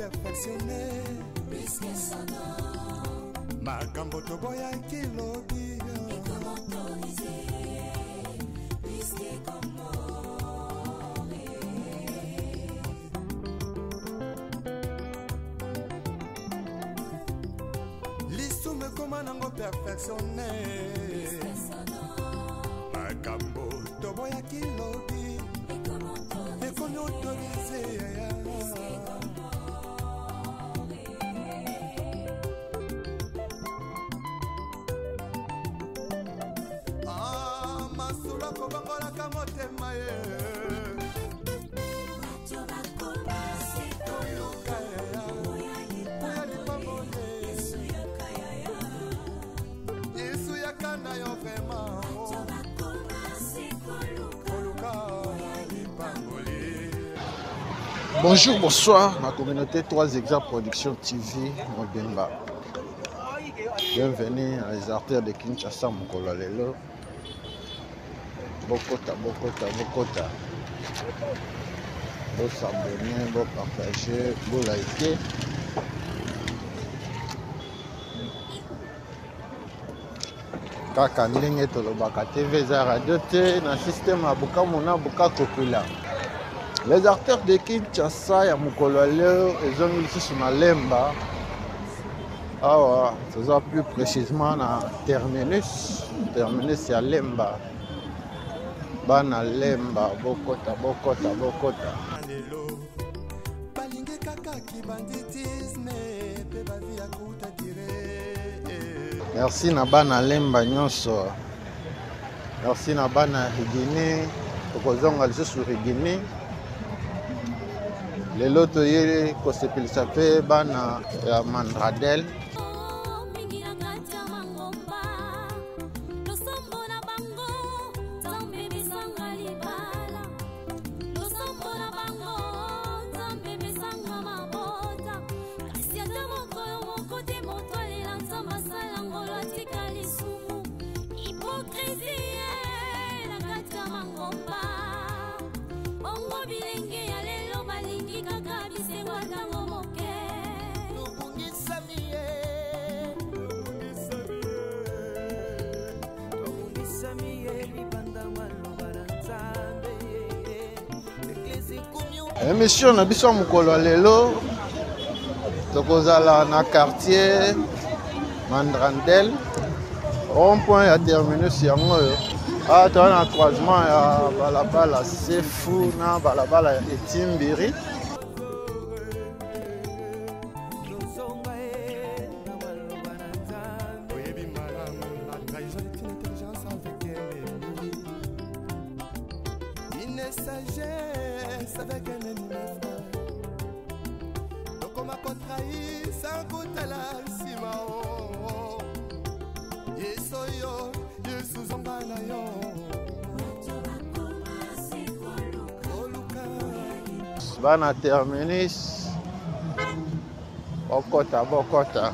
perfectionne makambo toboyaki lobi. Lisumu ekoma nango perfectionne, makambo toboyaki lobi ekomi autorise. Ah, masolo akobongolaka motema ye. Yesu yaka na yo vraiment koluka lipamboli. Bonjour, bonsoir, ma communauté 3 Exa Production TV Mobimba. Bienvenue à les artères de Kinshasa mokolo lelo. Bokota, bokota, bokota. Bos'abonner, bopartager, boliker. Kaka ndenge tolobaka, TV eza radio te na système ya bukamu na bukakokula. Les artères de Kinshasa ya mokolo ya lelo ezongi lisusu na Lemba. Awa toza plus précisément na terminus, terminus ya Lemba. Bana Lemba, bokota, bokota, bokota. Lelo balingi kaka kibanditisme mpe bavi ya kuta dire. Merci na bana Lemba nyonso, merci na bana Rigini. Tokozonga lisusu Rigini. Lelo toye kosepelisa mpe bana ya Mandradel. Mingi na kati ya mangomba, losambo na bango Nzambe besanga libala, losambo na bango Nzambe besanga mabota, kasi ata mokolo moko te moto alela Nzambe asala ngolo atika lisumu. Hypocrisie na kati ya mangomba. Bongo bilenge ya lelo balingi kaka bisengo ntango moke. Tobungisami ye, tobungisami ye libanda maloba na Nzambe, eglise ekomi. Émission na biso ya mokolo ya lelo, tokozala na quartier Mandrandel, rond point ya terminus yango oyo. Awa toza na croisement ya balabala Sefu na balabala ya Etimbiri. Tozonga ye na maloba na Nzambe. Oyebi malamu, la trahison est une intelligence avec un ennemi, une sagesse avec un ennemi, mes frères. Tokoma kotrahir sans kotala nsima o. Yesu oyo, Yesu zonga na yo. Koluka. Bana terminus, bokota, bokota.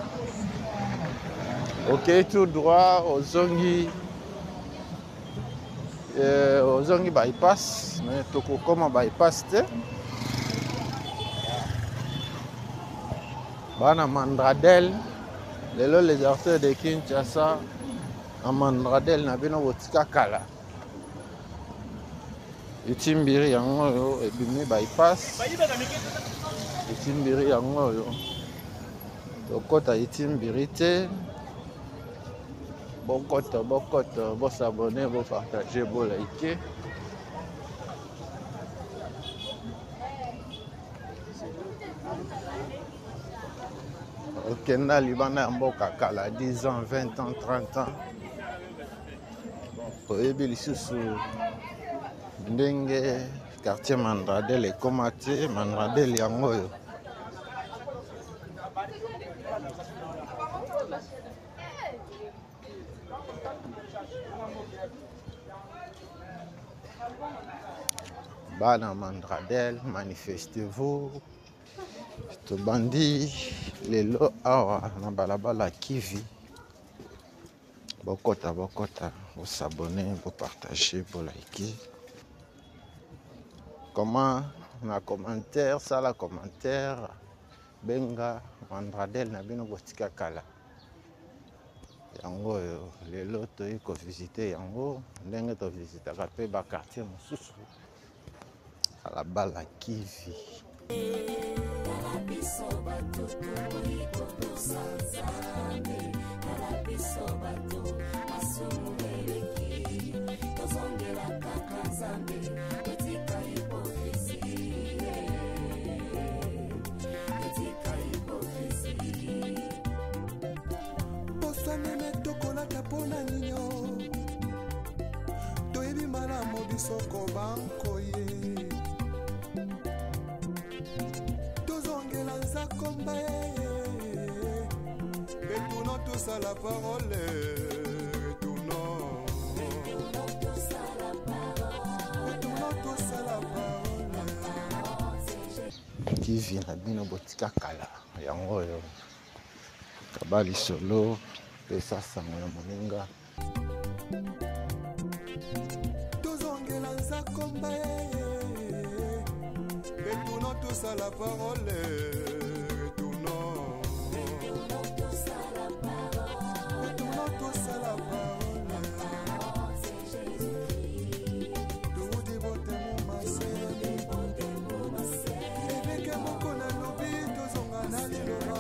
Okei tout droit, ozongi ozongi bypass, mais tokokoma bypass te. Bana Mandradel, lelo les artères de Kinshasa na Mandradel na bino botika kala. Etimbiri yango oyo ebimi bypass. Etimbiri yango oyo tokɔta Etimbiri te. Bokɔta, bokɔta, bos'abonner, bopartager, boliker. Okenda libanda ya mboka kala, 10 ans, 20 ans, 30 ans, oyebi lisusu ndenge quartier Mandradel ekóma te. Mandradel yango oyo. Bana Mandradel, manifestez-vous. Tobandi lelo awa na balabala Kivi. Bokota, bokota, bos'abonner, bopartager, boliker. Comment na commentaire, sala commentaire. Benga Mandradel na bino botika kala. Yango oyo lelo toyei kovisite yango ndenge tovisitaka mpe ba quartier mosusu. Balabala Kivi. Tala biso bato tokoki kotosa Nzambe, tala biso bato masumu eleki, tozongela kaka Nzambe, totika hipokrisi, totika hipokrisi. Poso meme tokolata mpo na ninyo, toyebi malamu biso kobankoye, tozongela nzakomba ye, retournons tous à la parole, retournons, Retournons tous à la parole, retournons tous à la parole. Kivi na bino botika kala yango oyo kaba lisolo pesa sango na moninga. Tozongela nzakomba ye, retournons tous à la parole, retournons, Retournons tous à la parole, retournons tous à la parole. c'est Jésus-Christ. Toudi botemo masemi, ebeke moko nalobi tozonga na liloba.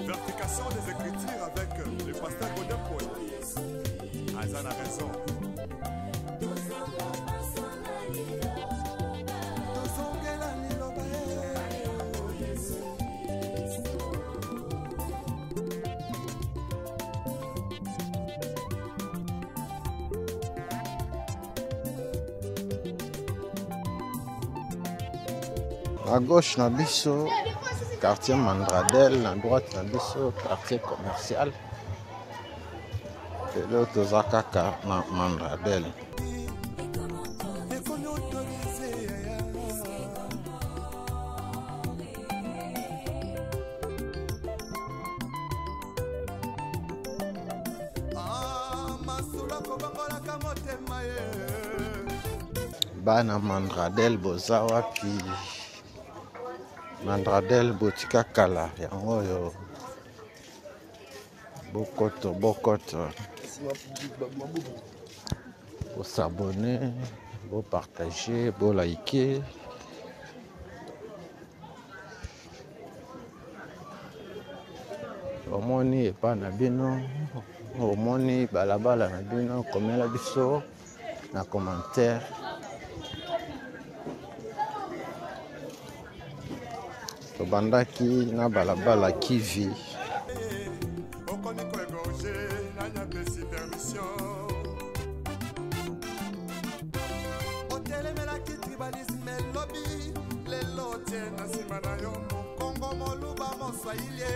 Vérification des Écritures avec le pasteur Godin Paul. Azan a raison. Tozongela liloba ye. Na gauche na biso quartier Mandradel, na droite na biso quartier commercial. Lelo toza kaka na Mandradel. Ekomi autorise yaya. Ah, masolo akobangolaka motema ye. Bana Mandradel boza wapi? Mandradel botika kala yango oyo bokoto bokoto, bosabone, bopartage, bolike. Omoni epa na bino, omoni balabala na bino, komela biso na commentaire. Tobandaki na balabala Kivi. Okomi koegorge, nani apesi permission? Otelemelaki tribalisme elobi, lelo tie na nsima na yo mokongo, moluba, moswahili.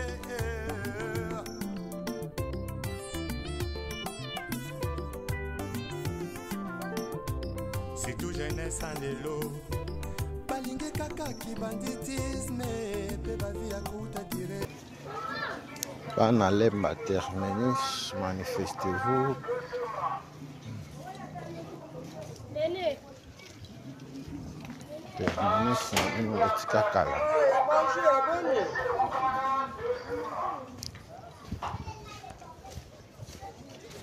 Surtout jeunesse en lelo balingi kaka kibanditisme mpe bavi ya kouta dire. Bana Lemba terminus, manifestez-vous. Terminus na bino botika kala.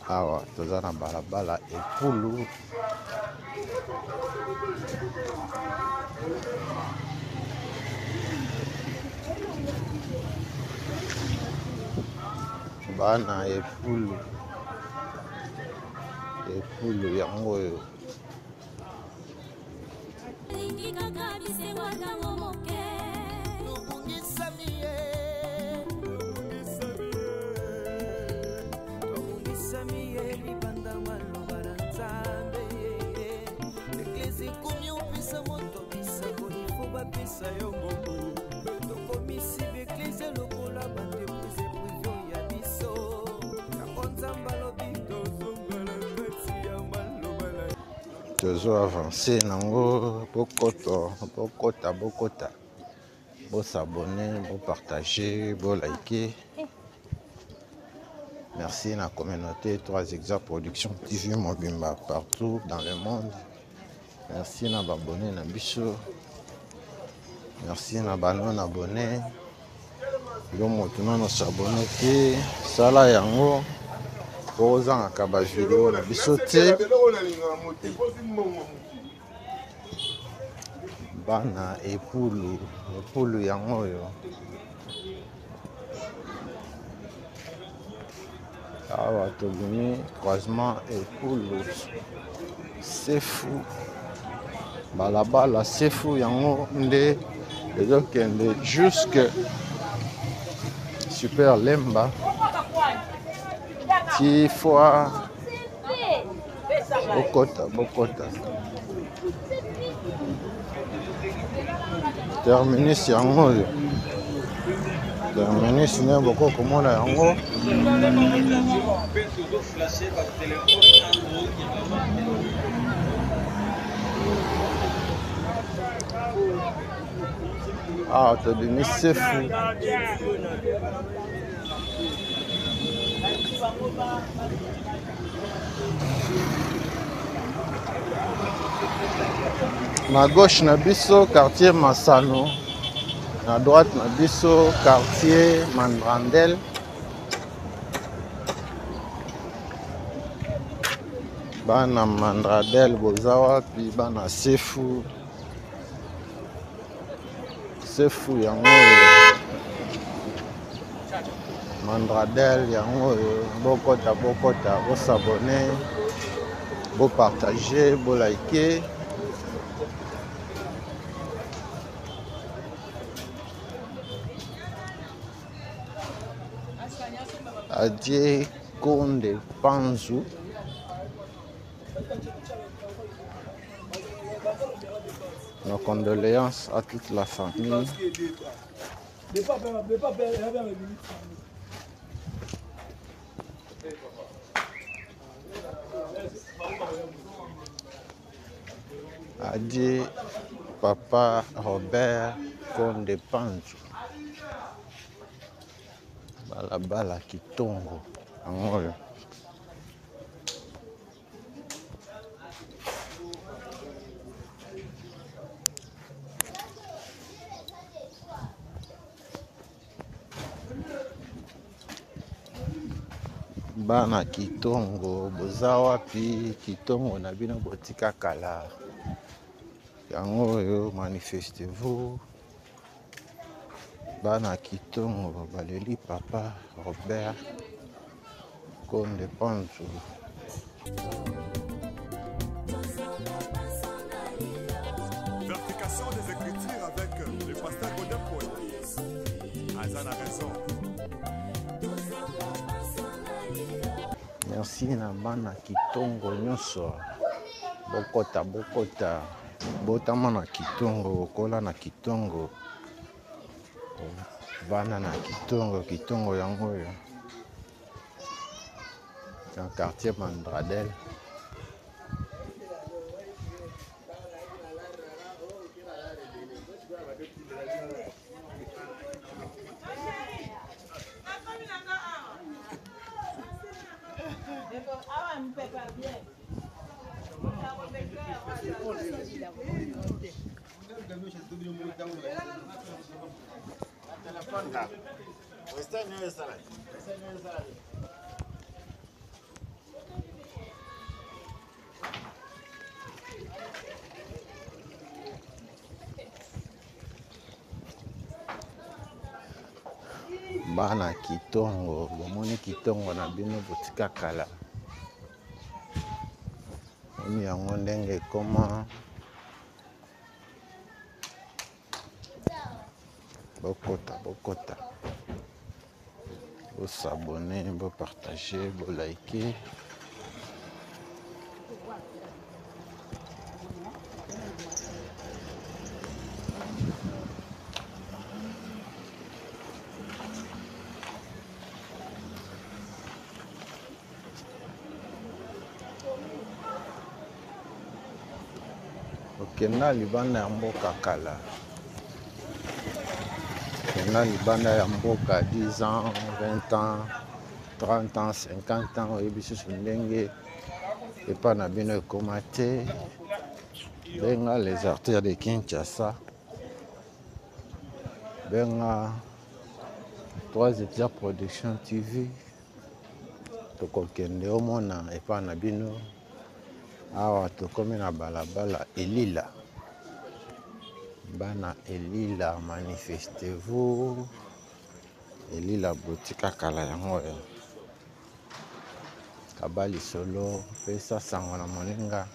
Awa toza na balabala Epulu. Bana Epulu, Epulu yango oyo. Lingi kaka bisengo ntango moke. Tobungisami ye, tobungisami ye libanda maloba na Nzambe. Eglise ekomi opesa moto bisango, ifo bapesa yo mbongo. Tokomisi baeglise lokola baentreprise prive ya biso. Yango Nzambe alobi tozongala kati ya maloba na Tozo avance nango, bokoto, bokota, bokota, bosabone, bopartage, bolike. Merci na communauté 3 Exa Production TV mobimba partout dans le monde. Merci na ba abonné na biso. Merci na ba non abonné. Yo moto nano s'abonné te, sala yango po ozangaka ba video na biso te. Bana epulu, epulu yango oyo. Awa tobimi croisement epulu sefu balabala sefu yango nde ezokende jusque super lemba ti fois bokota bokota terminus yango oyo terminus nde bokoki komona yango. Awa tobimi sefu. Na gauche na biso quartier Masano, na droite na biso quartier Mandrandel. Bana Mandradel boza wapi? Bana Sefu, Sefu yango oyo, Mandradel yango oyo, bokota bokota, bosabone, bopartage, bolike. Adie Konde Panzu. Nos condoléances à toute la famille. Adieu, papa Robert Konde Panzu. Balabala Kitongo. Yango oyo. Bana Kitongo boza wapi? Kitongo na bino botika kala. Yango oyo manifestez-vous. Bana Kitongo baleli papa Robert Konde Panzu. Vertication des Écritures avec le pasteur Godin Paul. Azan a raison. Merci na bana Kitongo nyonso. Bokota bokota, botama na Kitongo, kola na Kitongo, bana na Kitongo, Kitongo yango oyo na quartier Mandradel. Bana Kitongo, bomoni Kitongo na bino botika kala. Oni yango ndenge ekoma. Bokota bokota, bosabone, bopartage, bolike. Okenda libanda ya mboka kala, okenda libanda ya mboka 10 ans, 20 ans, 30 ans, 50 ans, oyebi susu ndenge epa na bino ekoma te. Benga les artères de Kinshasa. Benga 3 Étias Production TV. Tokokende omona epai na bino. Awa tokomi na balabala Elila. Bana Elila, manifestez-vous. Elila botika kala yango oyo. Kaba lisolo, pesa sango na moninga.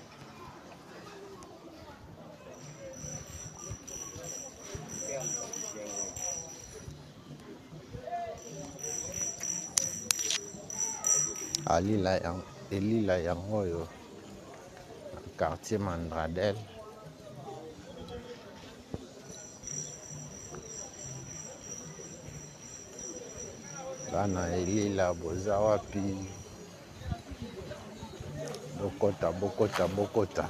Alila yang, elila yango oyo quartier Mandradel. Bana elila boza wapi? Bokota, bokota, bokota.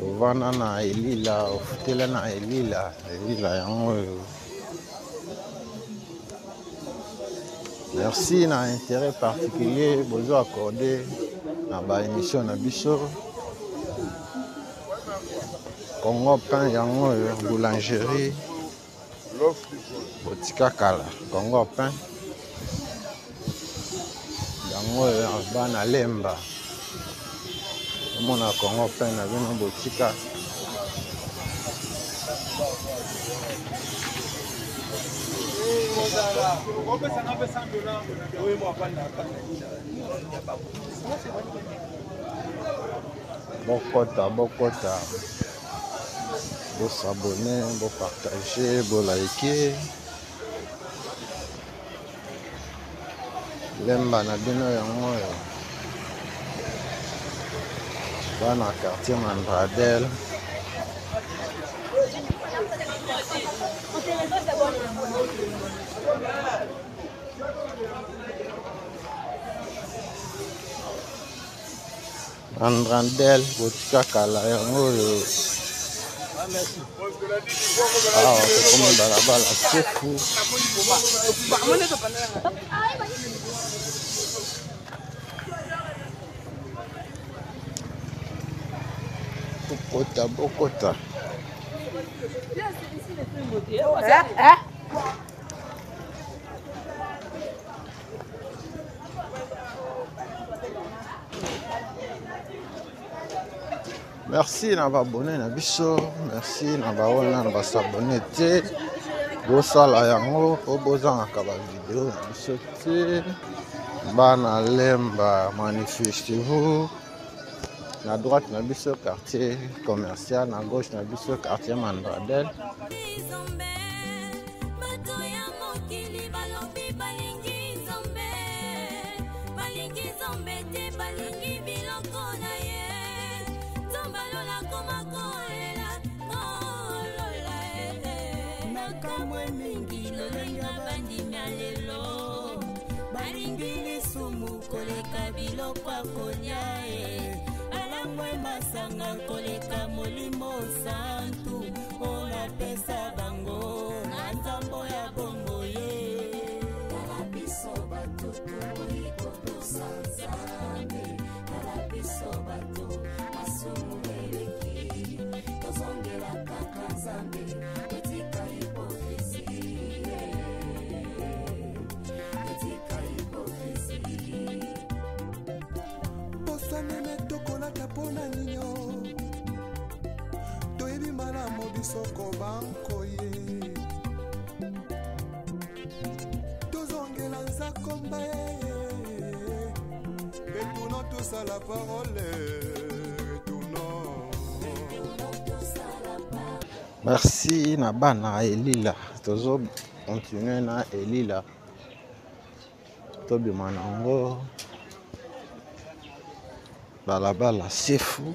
Ovanda na elila, ofutela na elila, elila yango oyo. Merci na intérêt particulier bozo accordé na ba émission na biso. Congo pain yango oyo, boulangerie botika kala, Congo pain yango oyo bana Lemba. Omona Congo pain na bino botika. Bokota, bokota, bosabone, bopartage, bolike. Lemba na bino yango oyo. Bana quartier Mandradel. Mandradel botika kala yango oyo. Awa tokomi balabala sefu. Bokota, bokota. Merci na ba abonné na biso, merci na ba oyo na ba s'abonner te. Bosala yango po bozangaka ba vidéo na biso te. Bana Lemba, manifestez-vous. Na droite na biso quartier commercial, na gauche na biso quartier Mandradel. Soko bankoye tozongela nzakomba retournons tous à la parole, retournons. Merci na bana Elila, tozo continuer na Elila tobima nango balabala sefu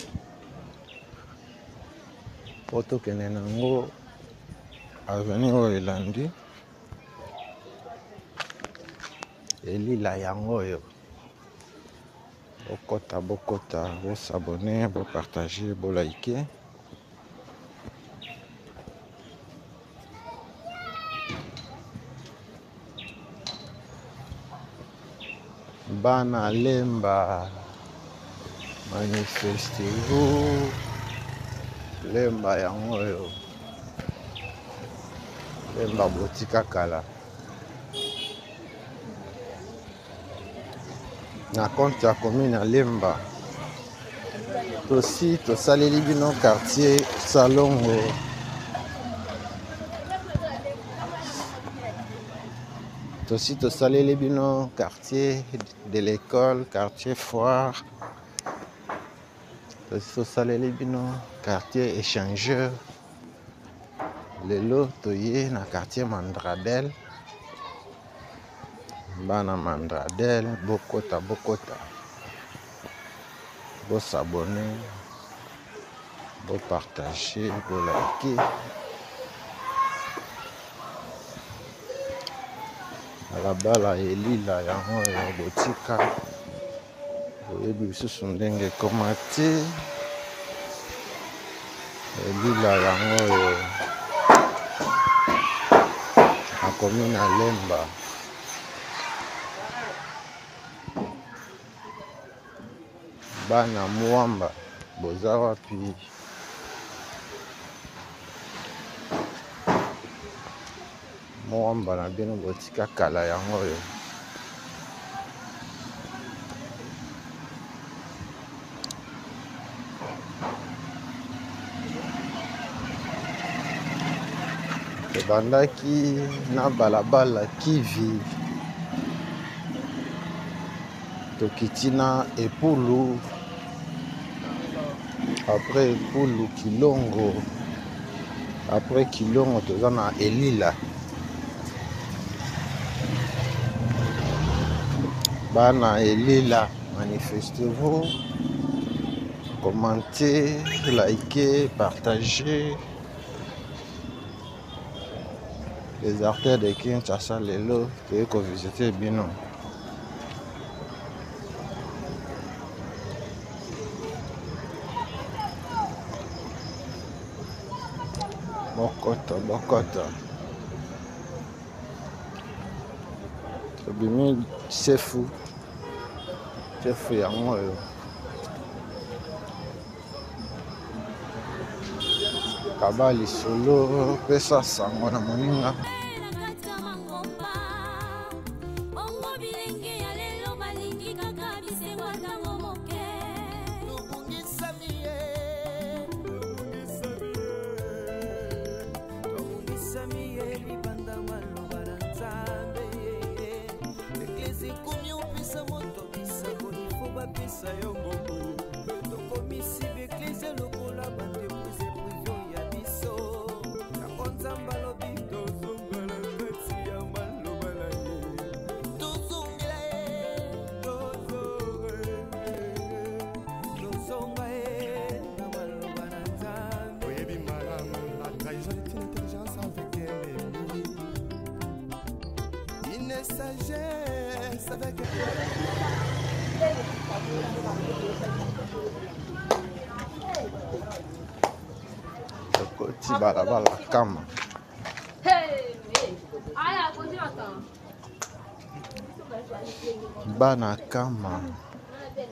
po tokende nango avenue oyo elandi Elila yango oyo. Bokota, bokota, bosabone, bopartage, bolike. Bana Lemba, manifestez-vous. Lemba yango oyo, Lemba botika kala. Na compte ya commune ya Lemba, tosi tosaleli bino quartier Salongo. Tosi tosaleli bino quartier de l'école, quartier foire. Tosi tosaleli bino quartier échangeur. Lelo toye na quartier Mandradel. Bana Mandradel, bokota bokota, bosabone, bopartage, bolike. Balabala elila yango oyo botika, boyebi lisusu ndenge ekoma te. Elila yango oyo akomi na Lemba. Bana Mwamba boza wapi? Mwamba na bino botika kala yango oyo. Tobandaki na balabala Kivi, tokiti na Epulu, après Epulu Kilongo, après Kilongo toza na Elila. Bana Elila, manifestez-vous, commentez, likez, partagez. Les artères de Kinshasa lelo toyei kovisite bino. Bokota bokota, tobimi sefu sefu yango oyo. Kaba lisolo, pesa sango na moninga. Tokoti balabala kama. Bana kama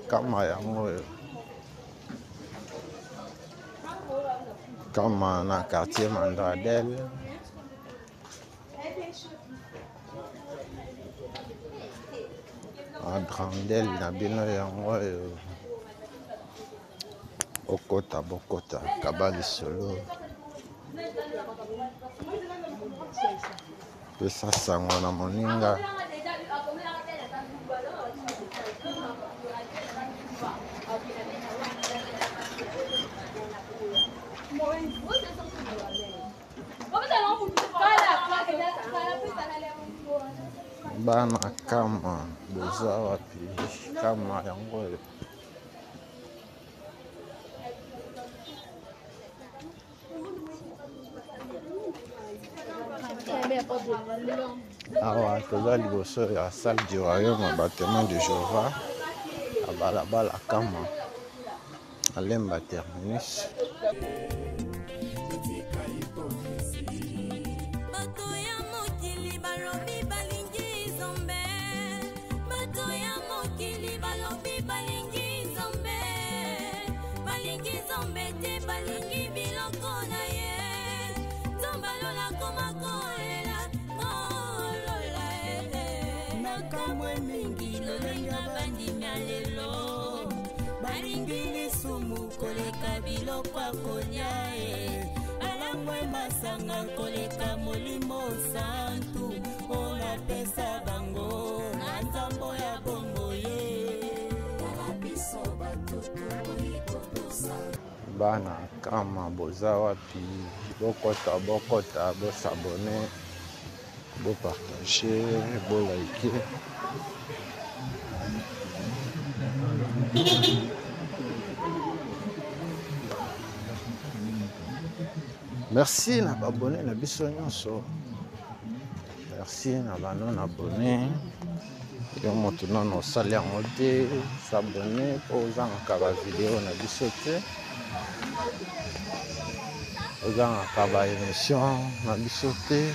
kama yango oyo, kama na quartier Mandradel. Grandel na bino yango oyo, bokota bokota, kaba lisolo, pesa sango na moninga. Bana kama boza wapi? Kama yango oyo. Awa toza liboso ya salle du royaume ya batémoin de Jéhovah ya balabala kama Alemba terminus. Bato ya mokili balobi balingi nzambe, bato ya mokili. balingi biloko na ye. Nzambe alola koma kolela kolola eh. Nakamwe mingi lolenga bandimi ya lelo balingi lisumu koleka biloko ya kolia e balangwe masanga koleka molimo santu oyo napesa bango na nzambo ya bongo ye. Tala biso bato toboyi kotosa. Bana kama boza wapi? Bokota, bokota, bosabone, bopartage, bolike. Merci na baabone na biso nyonso, merci na ba non abone. Yo moto nano osali yango te, s'abonne mpo ozangaka ba video na biso te, ozangaka ba émission na biso te.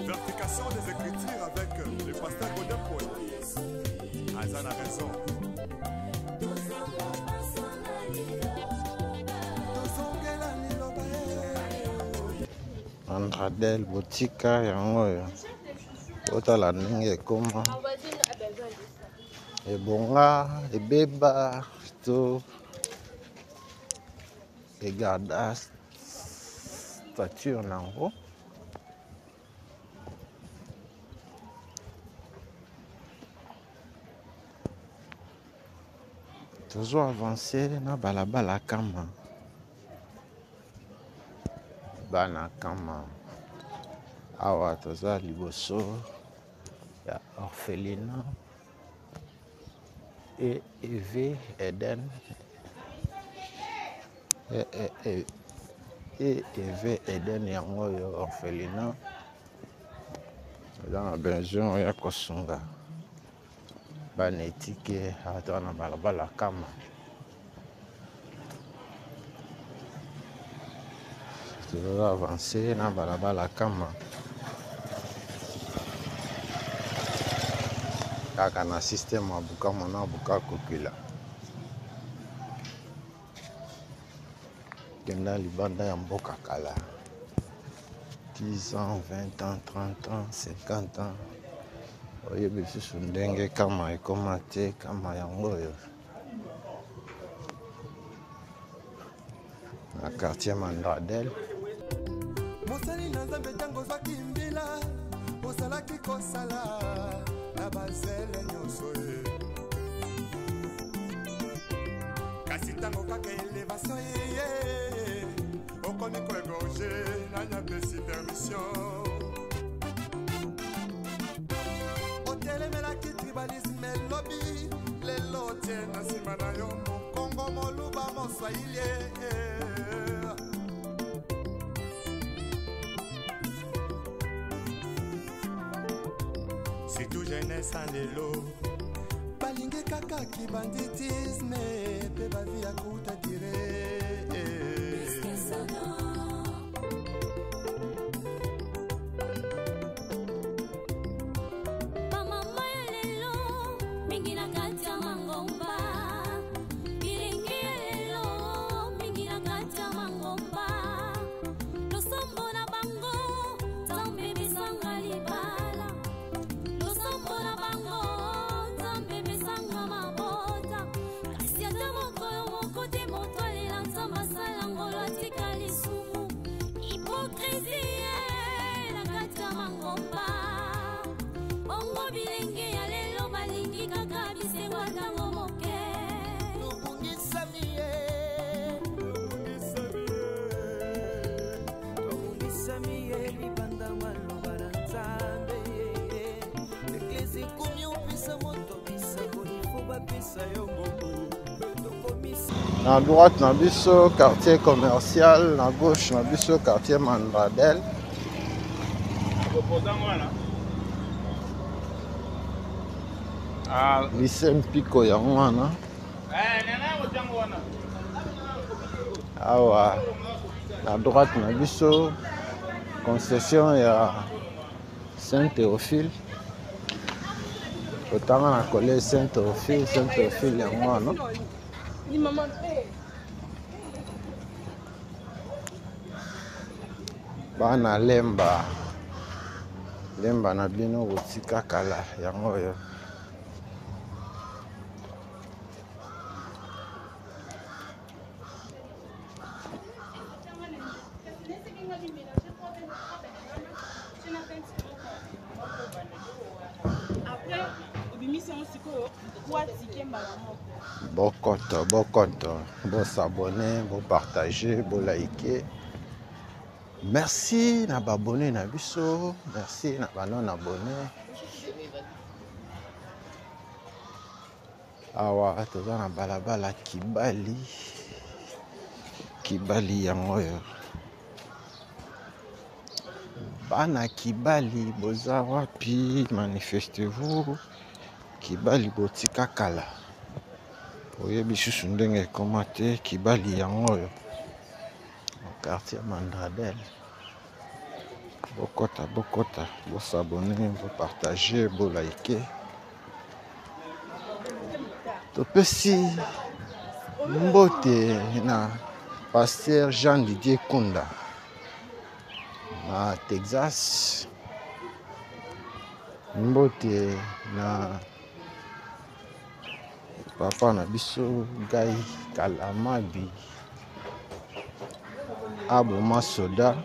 Vérification des Écritures avec le pasteur Godin Paul. Aza na raison. Andradel botika yango oyo, otala ndenge ekoma ebonga ebeba to egarda stature nango. Tozo avancer na balabala kama, bana kama. Awa toza liboso ya orphelinat et EV Eden. EV Eden yango oyo orphelinat eza na besoin ya kosunga bana etike. Awa toza na balabala kama, tozo avancer na balabala kama kaka na système ya Bukamu na Bukakokila. Kenda libanda ya mboka kala, 10 ans, 20 ans, 30 ans, 50 ans, oyebi lisusu ndenge kama ekoma te. Kama yango oyo na quartier Mandradel. Mosali na Nzambe, ntango ozwaki mbila, ozalaki kosala na bazele nyonso ye, kasi ntango kaka elevation eye, okomi koegorge. Nani apesi permission? Otelemelaki tribalisme elobi, lelo otie na nsima na yo mokongo, moluba, moswahili. Surtout jeunesse ya lelo balingi kaka kibanditisme mpe bavi ya kuta dire. Bamama ya lelo mingi na kati ya mangomba, bilenge ya lelo mingi na kati ya mangomba, losambo na bango Nzambe besanga libala, losambo na bango Nzambe besanga mabota, kasi ata mokolo moko te moto alela Nzambe asala ngolo atika lisumu. Hypocrisie na kati ya mangomba. Bongo bilenge ya lelo balingi kaka bisengo ntango moke. Tobungisami ye, tobungisami ye libanda maloba na Nzambe. Eklesi ekomi opesa moto bisakoli, fo bapesa yo mbongo. Tokomisi Na droite na biso quartier commercial, na gauche na biso quartier Mandradel. Lycée Mpiko yango wana. Awa na droite na biso concession ya Saint Théophile. Totanga na collège Saint Théophile, Saint Théophile yango wana. Bana Lemba, Lemba na bino botika kala yango oyo. Bokoto, bokoto, bo s'abonner, bo partager, bo liker. Merci na ba abonné na biso, merci na ba non abonné. Awa toza na balabala Kibali, Kibali yango oyo. Bana Kibali boza wapi? Manifestez-vous. Kibali botika kala. Oyebi susu ndenge ekoma te. Kibali yango oyo. Quartier Mandradel. Bokota, bokota, bo s'abonner, bo partager, bo liker. Topesi mbote na pasteur Jean Didier Kunda na Texas. Mbote na papa na biso Guy Kalamabi aboma soda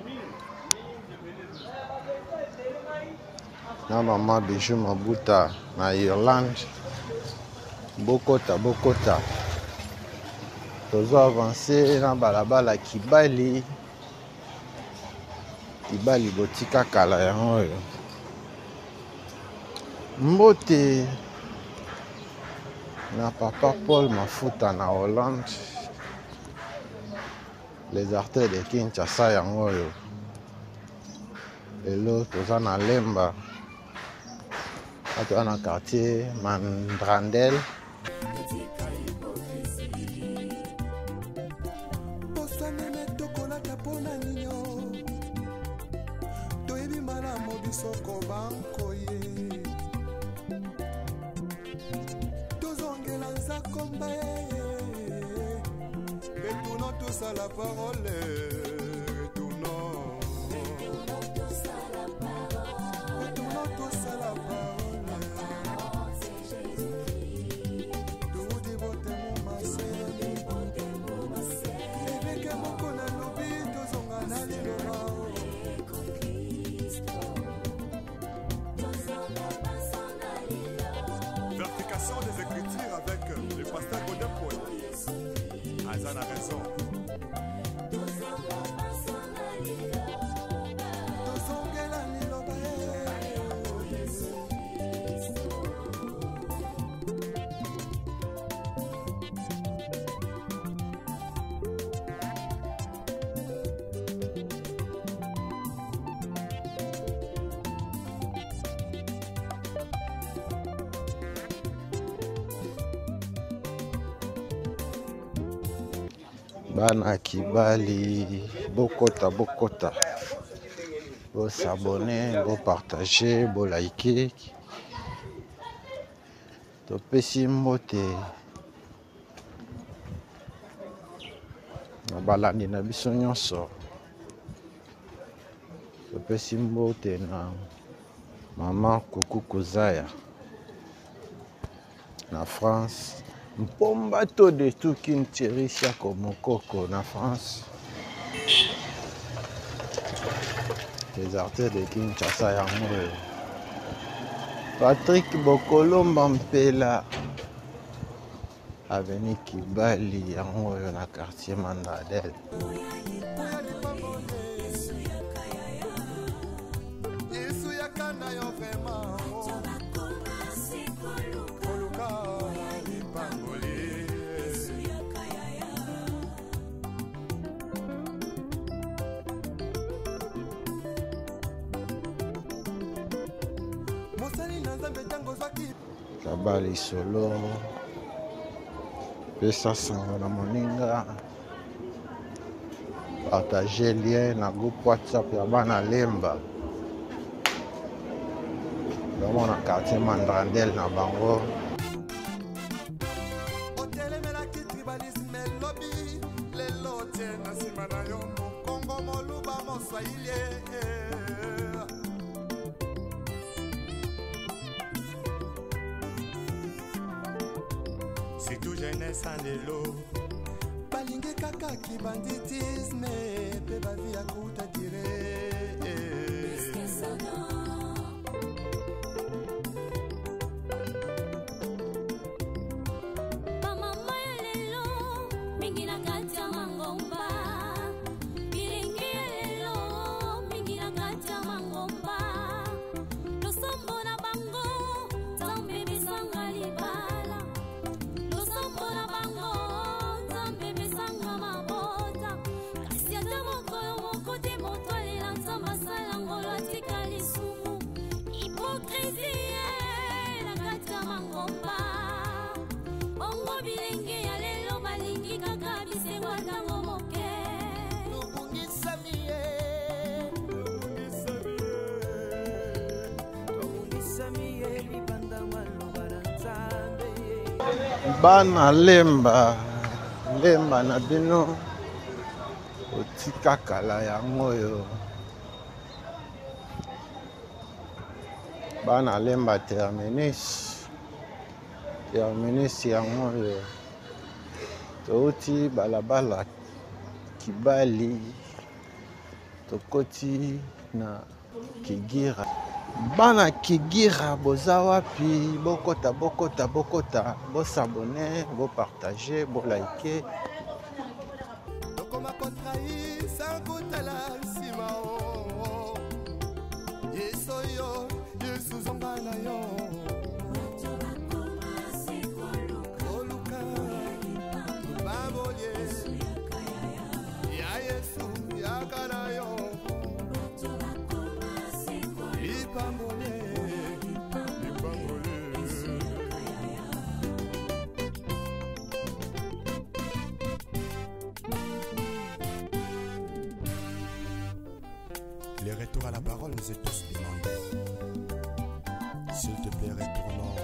na mama Bijou Mabuta na Irlande. Bokota, bokota, tozo avancer na balabala Kibali. Kibali botika kala yango oyo. Mbote na papa Paul Mafuta na Hollande. Les artères de Kinshasa yango oyo. Lelo toza na Lemba. Toza na quartier Mandrandel. La parole, retournons. Retournons tous à la parole. Évêque moko na lobi tozonga na liloba. Vérification des Écritures avec le pasteur Godin Paul. Azana raison. Bana Kibali, bokota, bokota, bo s'abonner, bo partager, bo liker. Topesi mbote na balandi na biso nyonso. Topesi mbote na mama Kuku Kozaya na France. Mpomba to de tukin Thierry Siako Mokoko na France. Les artistes de Kinshasa yango. Patrick Bokolomba Mpela avenue Kibali yango na quartier Mandradel. Yeba lisolo, pesa sango na moninga, partage lien na groupe WhatsApp ya bana Lemba. Vraiment na quartier Mandrandel na bango. Otelemelaki tribalisme lobi, lelo tie na nsima na yo mokongo moluba moswahili. Surtout jeunesse ya lelo balingi kaka kibanditisme mpe bavi ya kuta dire. Bamama ya lelo mingi na kati ya mangomba, bilenge ya lelo mingi na kati ya mangomba, losambo na bango Nzambe besanga libala, losambo na bango Nzambe besanga mabota, kasi ata mokolo moko te moto alela Nzambe asala ngolo atika lisumu. Hypocrisie na kati ya mangomba, bongo bilenge ya lelo balingi kaka bisengo ntango moke. Tobungisami ye, tobungisami ye libanda maloba na Nzambe. Bana Lemba, Lemba na bino otika kala yango oyo. Bana Lemba terminus, terminus yango oyo. Touti balabala Kibali, tokoti na Kigira. Bana Kigira boza wapi? Bokota, bokota, bokota, bosabone, bopartage, bolike. Tokoma kotrahir sans kotala nsima o. Yesu yo, Yesu zonga na yo. Koluka babolie ya Yesu yaka na yo. Lipambolie, lipambolie. Le retour à la parole nous est tous demandé. S'il te plaît, retournons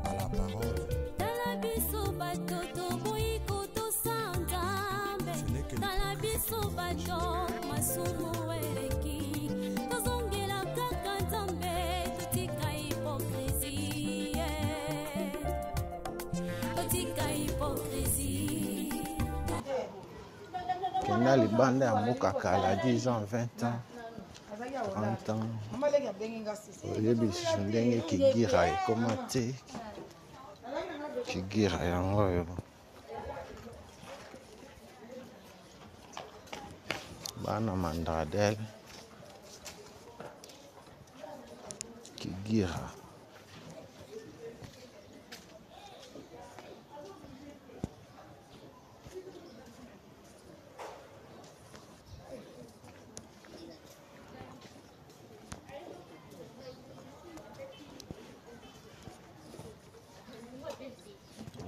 à la parole. Tala biso bato toboyi kotosa Nzambe. Ce n'est que Tala biso bato masumu eleki, tozongela kaka Nzambe, totika hypocrisie, totika hypocrisie. Kenda libanda ya mboka kala 10 ans, 20 ans, 30 ans. Oyebi lisusu ndenge Kigira ekoma te. Kigira yango oyo. Bana Mandradel, Kigira.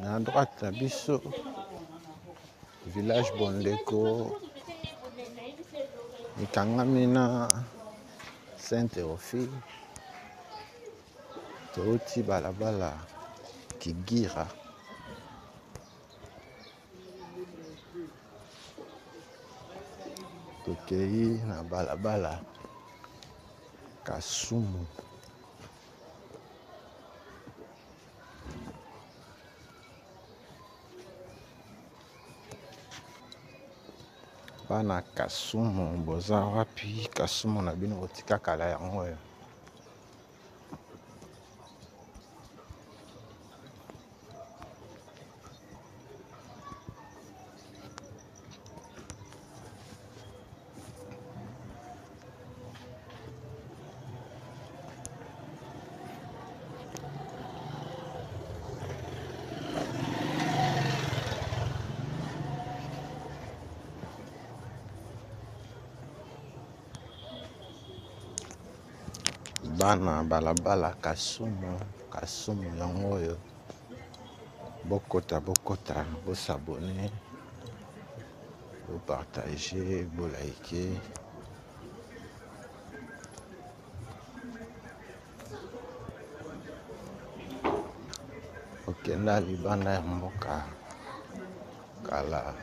Na droite na biso village Bondeko ekangami na Saint Théophile. Touti balabala Kigira. Tokei na balabala Kasumu. Bana Kasumu boza wapi? Kasumu na bino botika kala yango oyo. Bana balabala Kasumu, Kasumu yango oyo. Bokota bokota, bosabone, bopartage, bolike. Okenda libanda ya mboka kala,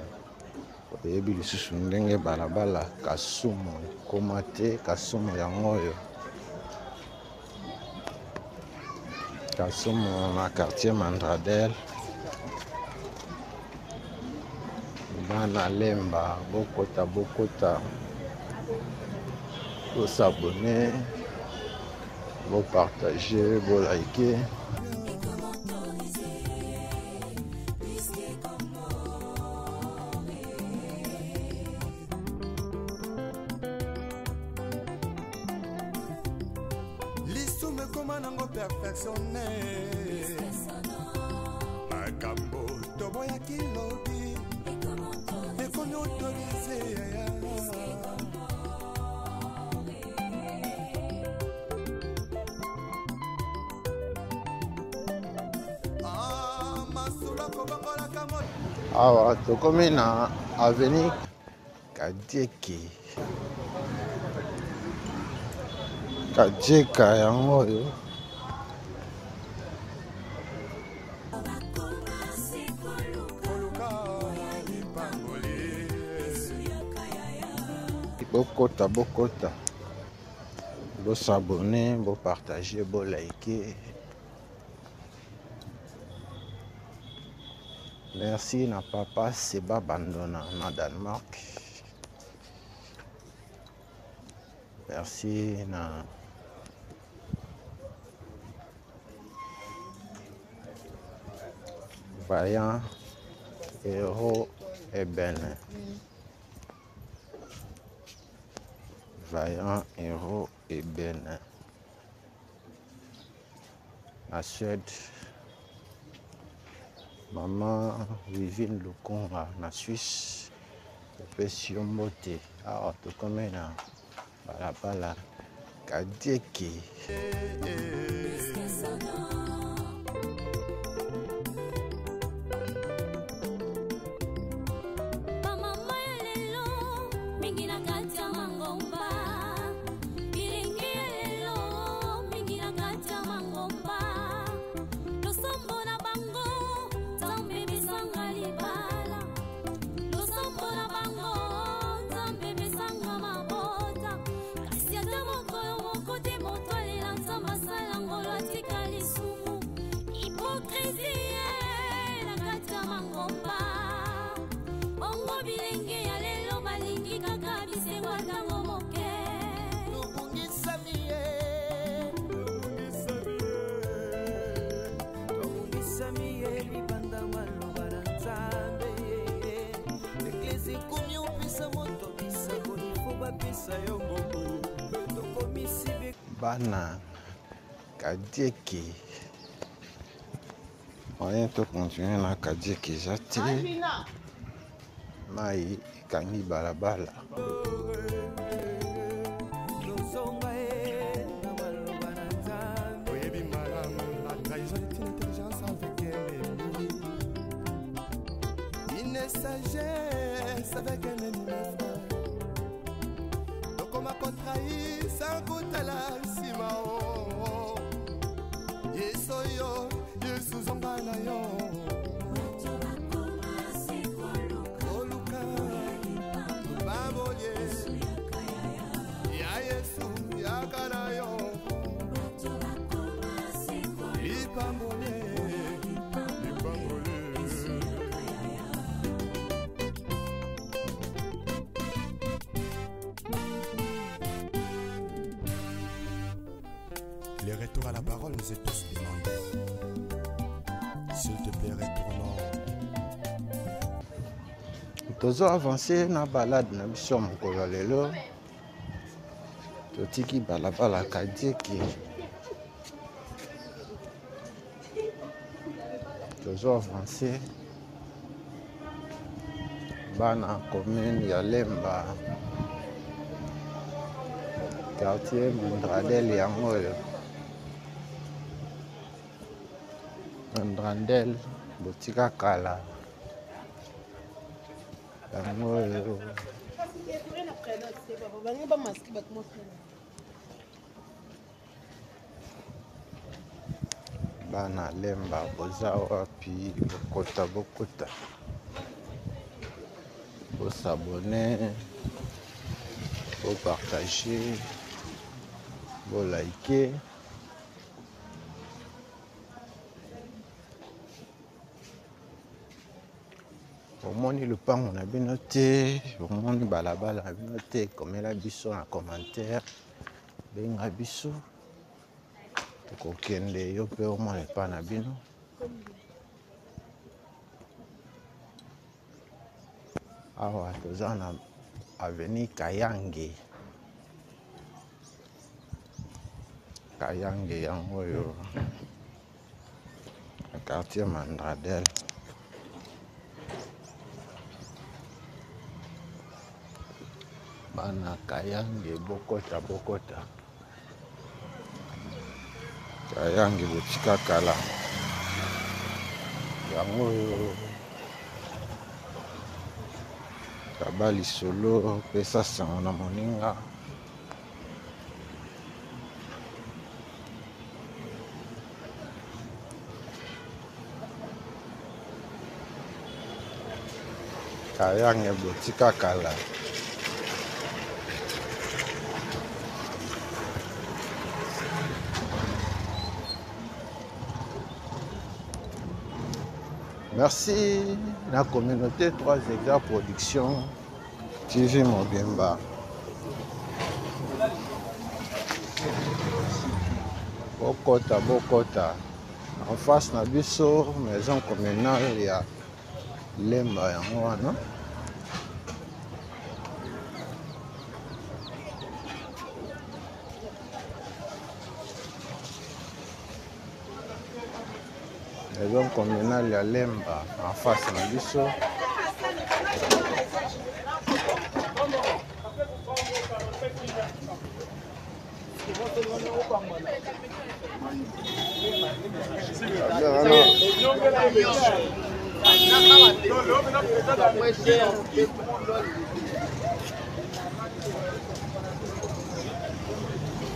oyebi lisusu ndenge balabala Kasumu ekoma te. Kasumu yango oyo, Kasumu na quartier Mandradel. Bana Lemba, bokota bokota, bosabone, bopartage, bolike. Lisumu ekoma nango perfectionne, makambo toboyaki lobi ekomi autorise. Masolo akobongolaka moto. Awa tokomi na avenue Kadieke. Kadieka yango oyo. Koluka lipamboli. Bokota bokota, bosabone, bopartage, bolike. Merci na papa Seba Bandona na Danemark. Merci na Vaillant Héros Eben. Vaillant Héros Eben. Na Suède. Maman Wivine Lukonga na Suisse. Topesi yo mbote. Awa tokomi na balabala Kadieke. Bamama ya lelo mingi na kati ya mangomba, bilenge ya lelo mingi na kati ya mangomba, losambo na bango Nzambe besanga libala, losambo na bango Nzambe besanga mabota, kasi ata mokolo moko te moto alela Nzambe asala ngolo atika lisumu. Hypocrisie na kati ya mangomba, bongo bilenge ya lelo balingi kaka bisengo ntango moke. Tobungisami ye, tobungisami ye libanda maloba na Nzambe. Eglise ekomi opesa moto bisakoli, fo bapesa yo mbongo. Tokomisi Bana Kadieke, moyen tocontinue na Kadieke eza te, mai ekangi balabala. Tozonga ye na maloba na Nzambe. Oyebi malamu, la trahison est une intelligence avec un ennemi, une sagesse avec un ennemi, mes frères. Tokoma kotrahir sans kotala nsima o. Yesu oyo, Yesu zonga na yo. Koluka lipamboli ya Yesu, yaka na yo lipamboli, lipamboli. Le retour à la parole nous est tous demandé. S'il te plaît, retournons. Tozo avance na balade na biso ya mokolo ya lelo. Totiki balabala Kadieke, tozo avance bana commune ya Lemba, quartier Mondradel yango oyo. Mandrandel botika kala yango oyo. Bana Lemba boza wapi? Bokota bokota, bosabone, bopartage, bolike. Omoni lupango na bino te, omoni balabala na bino te, komela biso na commentaire, benga biso, tokokende yo mpe omona epai na bino. Awa toza na avenue Kayange. Kayange yango oyo na quartier Mandradel. Bana Kayange bokota bokota. Kayange botika kala. Yango oyo kaba lisolo pesa sango na moninga. Kayange botika kala. Merci la communauté 3 hectares production TV Mobimba. Bokota bokota en face na biso maison communale ya Lemba yango wana. Maison communale ya Lemba en face na biso.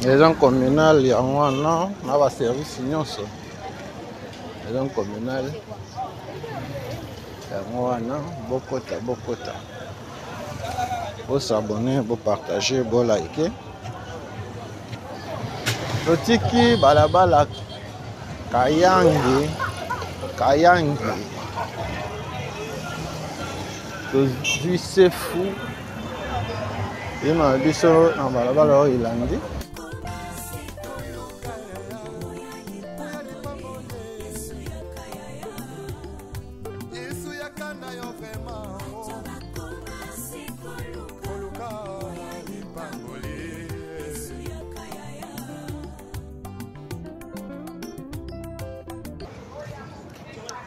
Maison communale yango wana na ba service nyonso. Maison communale yango wana, bokota bokota, bosabone, bopartage, bolike. Totiki balabala Kayange, Kayange tozwi sefu yema biso na balabala oyo elandi.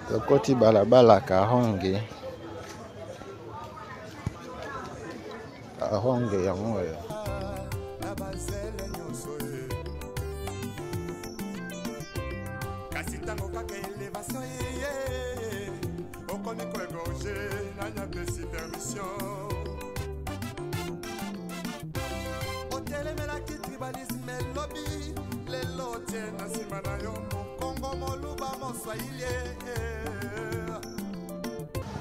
Tokoti balabala Karonge, Karonge yango oyo. Kasi ntango kaka elevation eye, okomi koegorge, nani apesi permission? Otelemelaki tribalisme elobi, lelo otie na nsima na yo mokongo, moluba, moswahili.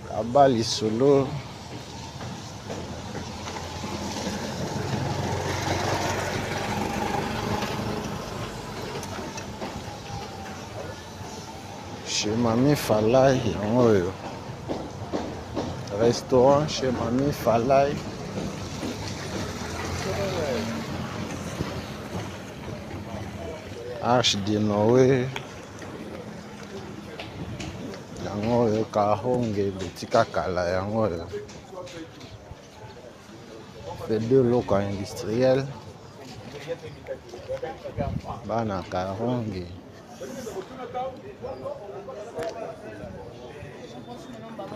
Kaba lisolo chez Mami Falai yango oyo, restaurant chez Mami Falai. Arche de Noé yango oyo, Karonge botika kala yango oyo, fede loka industriel bana Karonge.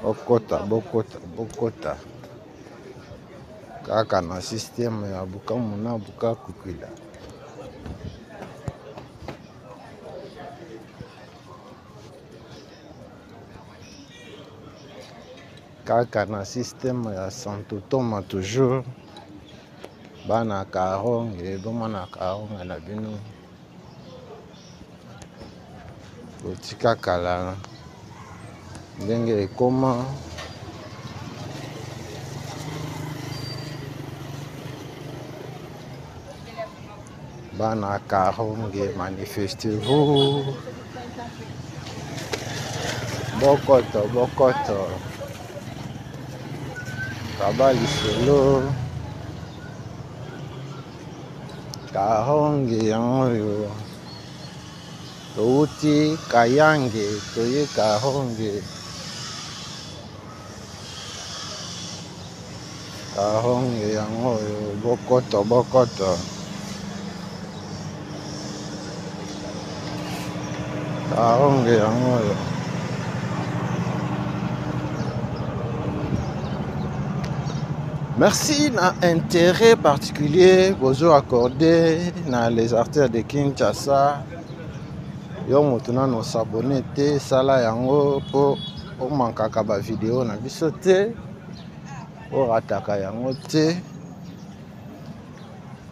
Bokota bokota bokota kaka na systeme ya bukamu na buka kukwila. Kaka na système ya Santo Toma toujours. Bana Karonge, bomona Karonge na bino. Botika kala ndenge ekoma. Bana Karonge, manifestez-vous. Bokoto, bokoto. Kaba lisolo. Karonge yango oyo. Touti Kayange, toye Karonge. Karonge yango oyo, bokoto, bokoto. Karonge yango oyo. Merci na intérêt particulier bozo accordé na les artères de Kinshasa. Yo moto nano s'abonner te, sala yango po omankaka ba vidéo na biso te, orataka yango te.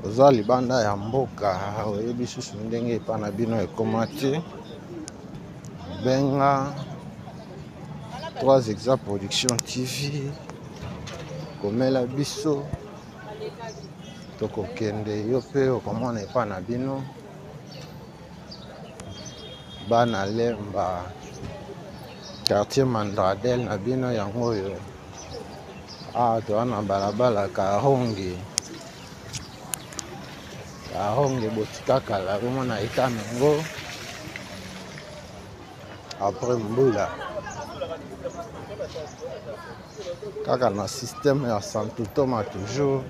Oza libanda ya mboka, oyebi susu ndenge epa na bino ekoma te. Benga 3 Exa Production TV, komela biso tokokende, yo pe okomona epa na bino. Bana Lemba, quartier Mandradel na bino yango oyo. Ah, toza na balabala Karonge. Karonge botika kala, bomona eta nango après mbula. Kaka na système ya Santo Toma toujours.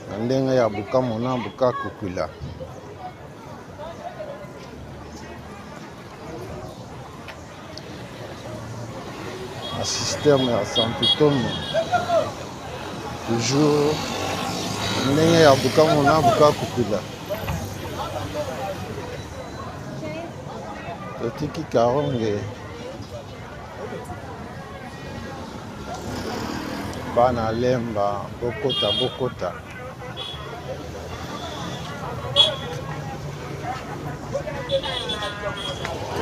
Na ndenge ya Bukamona, Bukakukula. Na système ya Santo Toma toujours. Na ndenge ya Bukamona, Bukakukula. Totiki Karonge. Bana Lemba, bokota, bokota.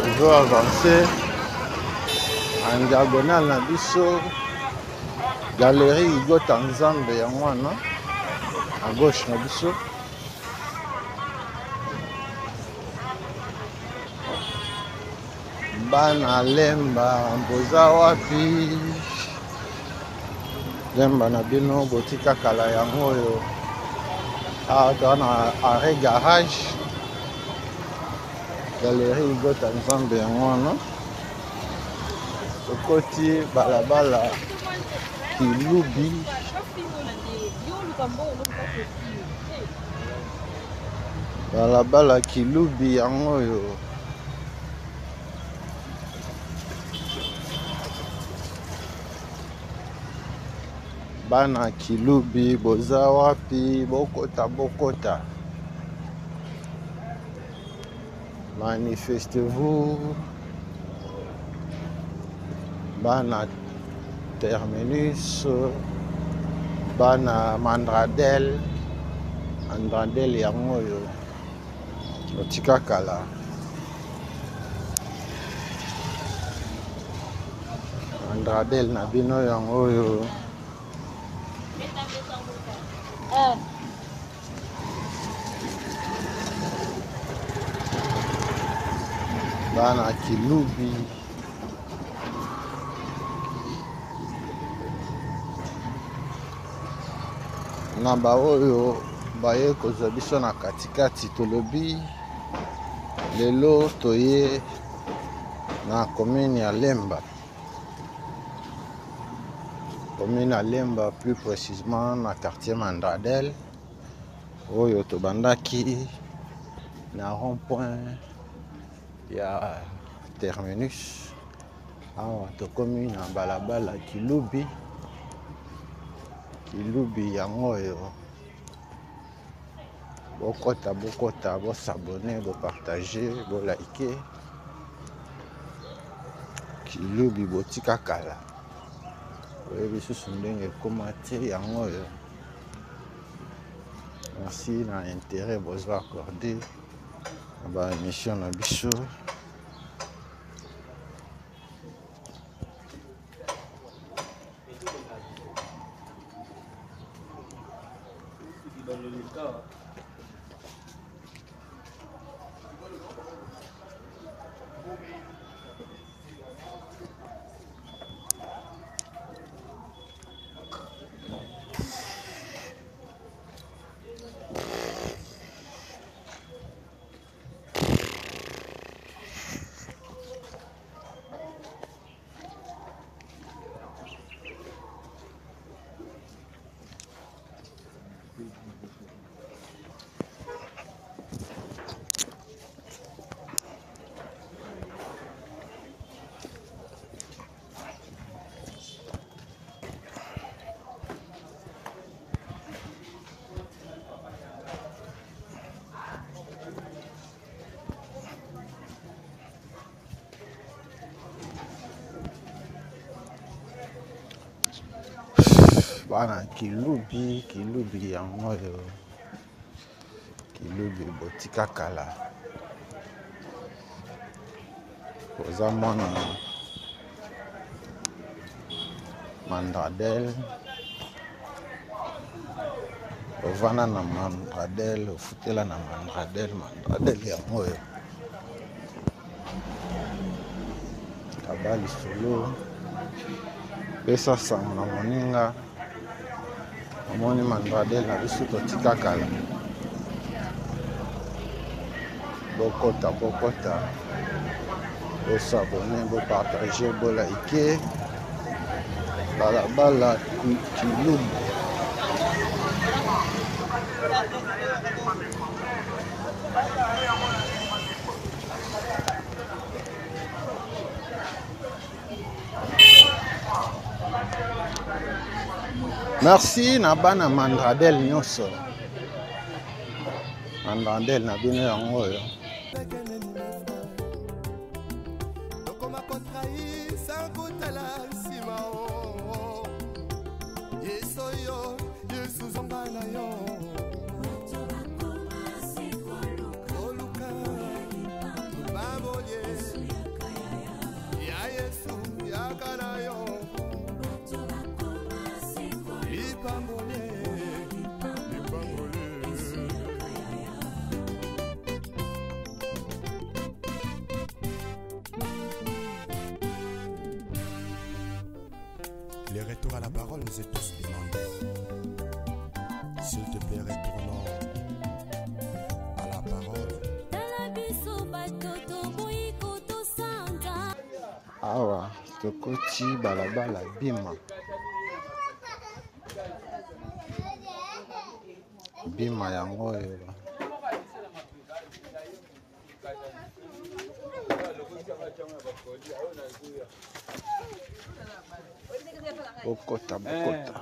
Toujours avancer en diagonale na biso galerie Igota Nzambe yango wana à gauche na biso. Bana Lemba boza wapi? Lemba na bino botika kala yango oyo. Ah, toza na arrêt garage. Galerie Igota Nzambe yango wana. Tokoti balabala Kilubi. Balabala Kilubi yango oyo. Bana Kilubi boza wapi? Bokota, bokota. Manifestez-vous. Bana Terminus, bana Mandradel, Mandradel yango oyo. Otika kala. Mandradel na bino yango oyo. Bana Kilubi. Na ba oyo baye kozwa biso na katikati, tolobi lelo toye na commune ya Lemba. Commune ya Lemba, plus précisément na quartier Mandradel, oyo tobandaki na rond-point ya Terminus. Awa tokomi na balabala Kilubi. Kilubi yango oyo. Bokota, bokota, bosabone, bopartage, bolike. Kilubi botika kala. Oyebi lisusu ndenge ekoma te yango oyo. Merci na intérêt bozo accordé na ba émission na biso. Bana kilubi kilubi yango oyo kilubi botika kala oza mwana mandradel ovanda na mandradel ofutela na mandradel mandradel yango oyo kaba lisolo pesa sango na moninga omoni mandradel na biso totika kala bokota bokota bosabone bopartage bolaike balabala kilubu. Merci na bana mandradel nyonso mandradel na bino yango oyo. Tokoma kotrahir sans kotala nsima o yesu yo yesu zonga na yo koluka babolie ya yesu yaka na yo lipambolie lipambolie. Le retour à la parole nous est tous demandé. S'il te plaît, retournons à la parole. Tala biso bato toboyi kotosanza. Awa tokoti balabala bima bima yango oyo bokota bokota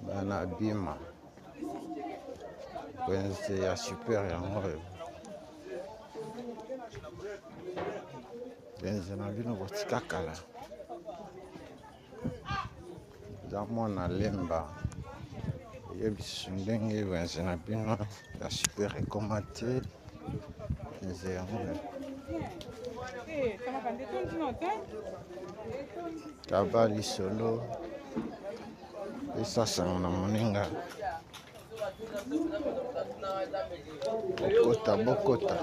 bana bima wenze ya super yango oyo wenze na bino botika kala eza mwana lemba oyebisi ndenge wenze na bino ya super ekoma te wenze yango taba lisolo esasango na moninga bokota bokota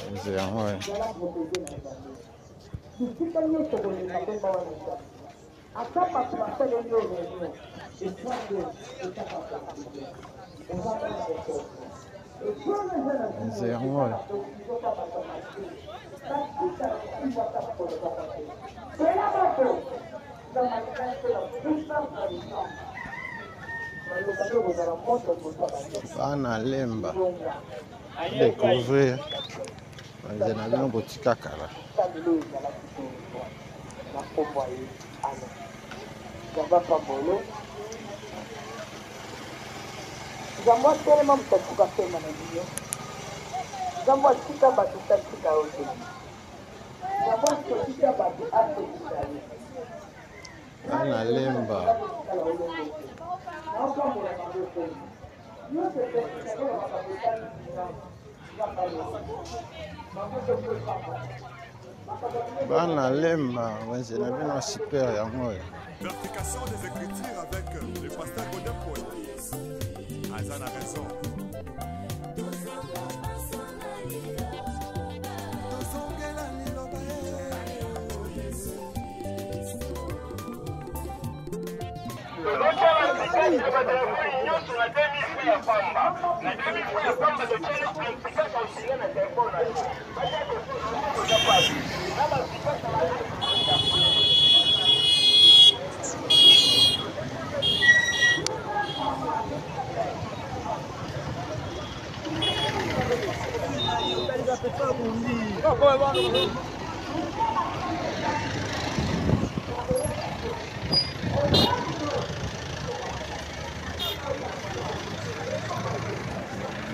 wenze yango oyo. Bisika nyonso koleka komba wana eza ata bato basaleli yo réunion epointe etaka oza mwana bokonzi epointe eza na Wenze yango oyo. Bana lemba découvrir wenze na bino botika kala. Nzambe atelema moto asuka pema na bino. Nzambe atika bato tatika yo te. Nzambe asokisa bato asokisa yo. Bana Lemba. Bana Lemba, wenze na bino super yango oyo. Vérification des Écritures avec le pasteur Godin Poy. Aza na raison. Tozongela liloba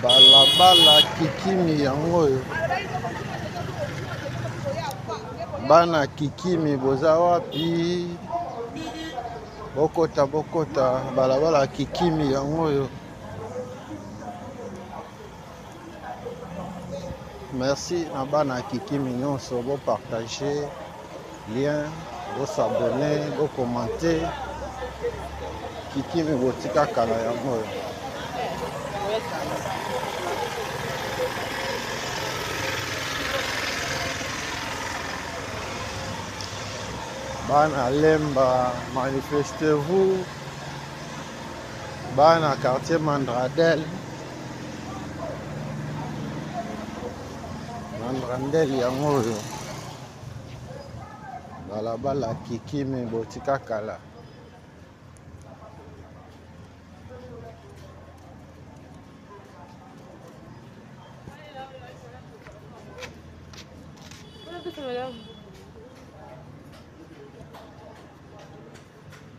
Balabala kikimi yango oyo. Bana kikimi boza wapi? Bokota bokota balabala kikimi yango oyo. Merci na bana kikimi nyonso, bo partager lien, bo s'abonner, bo commenter. Kikimi botika kala yango oyo. Bana Lemba, manifestez-vous. Bana quartier Mandradel. Mandrandel yango oyo. Balabala kikimi botika kala.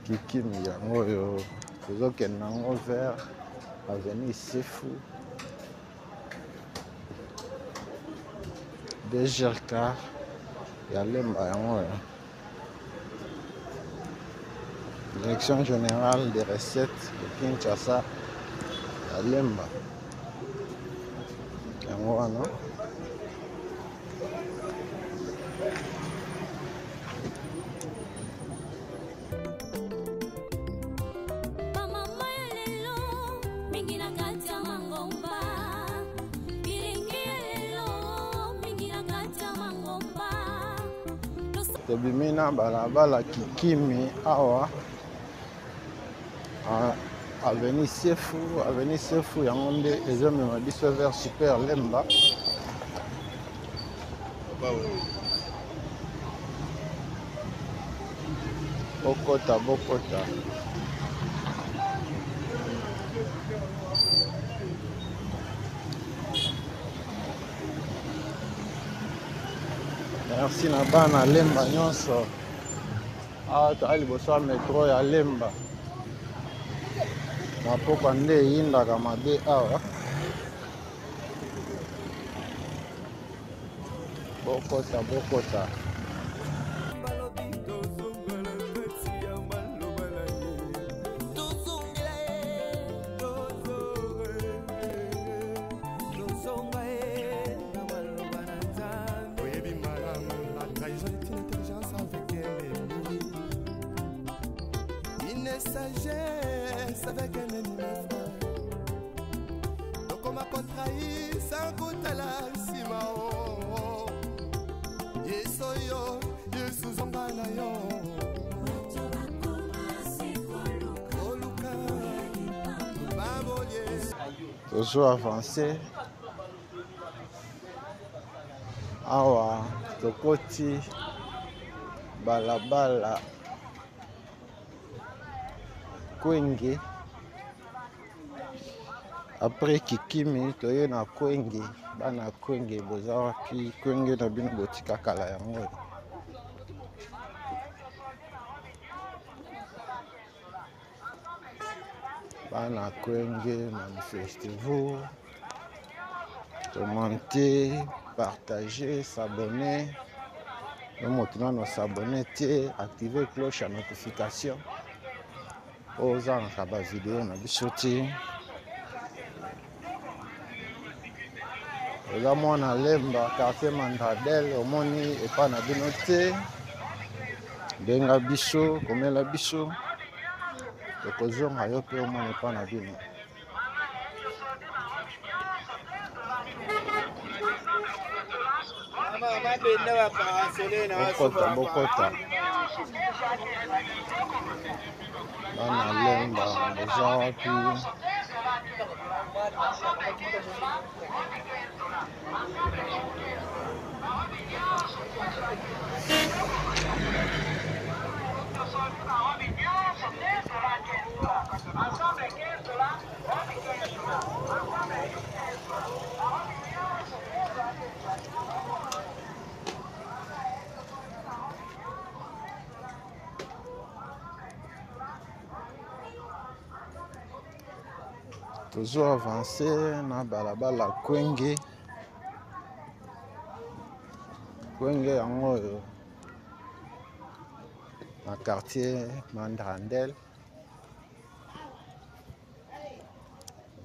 Kikimi yango oyo tozokende yango vers avenue Sefu DGRK ya Lemba yango oyo. Direction générale des recettes de Kinshasa ya Lemba yango wana. Bamama ya lelo mingi na kati ya mangomba, bilenge ya lelo mingi na kati ya mangomba. Tobimi na balabala kikimi awa avenue Sefu, avenue Sefu yango nde ezomema biso vers Super Lemba. Bokota bokota. Merci na bana Lemba nyonso. Awa toza liboso ya metro ya Lemba. Na pokwa nde eyindaka mabe awa. Bokota bokota. Oyebi malamu, la trahison est une intelligence avec un ennemi. Une sagesse avec un ennemi, mes frères. Tokoma kotrahi sans kotala nsima o. Yesu yo, Yesu zonga na yo. Koluka, babolie. Tozo avancer. Awa tokoti balabala Kwenge. Après Kikimi toye na Kwenge. Bana Kwenge boza wapi? Kwenge na bino botika kala yango. Bana Kwenge, manifestez-vous. Commentez, partagez, s'abonnez. Yo moto nano s'abonner te, activer cloche ya notification. Ozangaka ba video na biso te. Oza mwana Lemba, quartier Mandradel, omoni epa na bino te. Benga biso, komela biso. Tokozonga yo mpe omona epa na bino. Bokota, bokota. Bana Lemba, boza wapi? Tozo avance na balabala Kwenge. Kwenge yango oyo na quartier Mandrandel.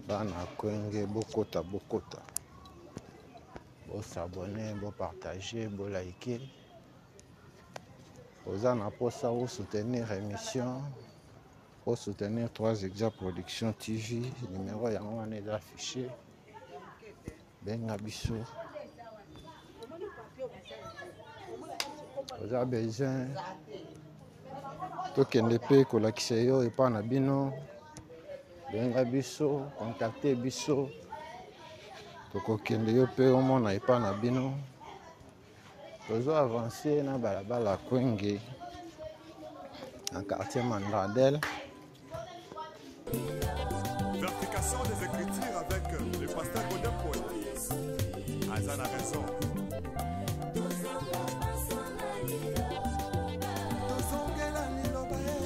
Bana Kwenge bokota bokota. Bo s'abonner, bo partager, bo liker. Oza na posa o soutenir émission, o soutenir 3 Exa Production TV, numéro yango wana eza affiché. Benga biso. Oza besoin tokende mpe kolakisa yo epai na bino, benga biso, contacte biso, tokokende yo mpe omona epai na bino. Tozo avancer na balabala Kwenge na quartier Mandradel. Vérification des Écritures avec le pasteur Godin Paul. Aza na raison. Tozongela liloba ye.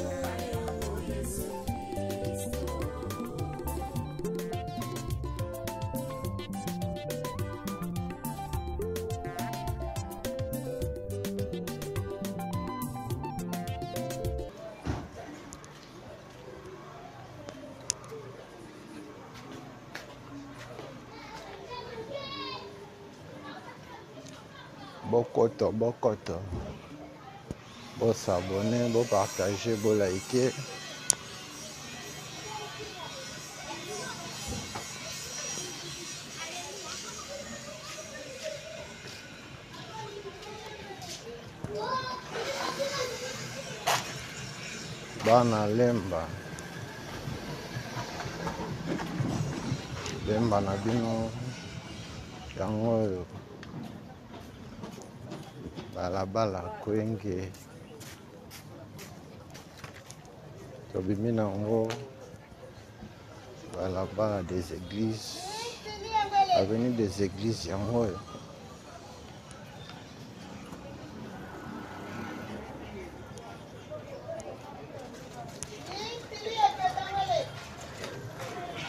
Bokoto, bokoto. Bo s'abonner, bo partager, bo liker. Bana Lemba. Lemba na bino yango oyo balabala Kwenge tobimi na yango balabala des églises, avenue des églises yango oyo.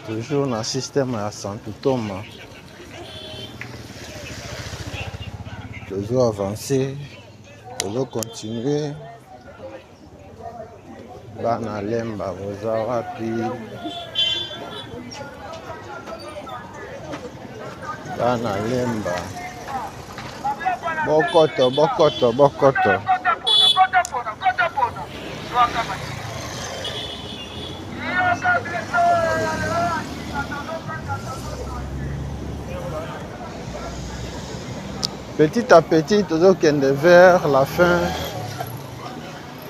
Toujours na système ya Santo Thomas. Toujours avancer, toujours continuer. Bana Lemba boza wapi? Bana Lemba. Bokoto, bokoto, bokoto. Petit à petit, tozokende vers la fin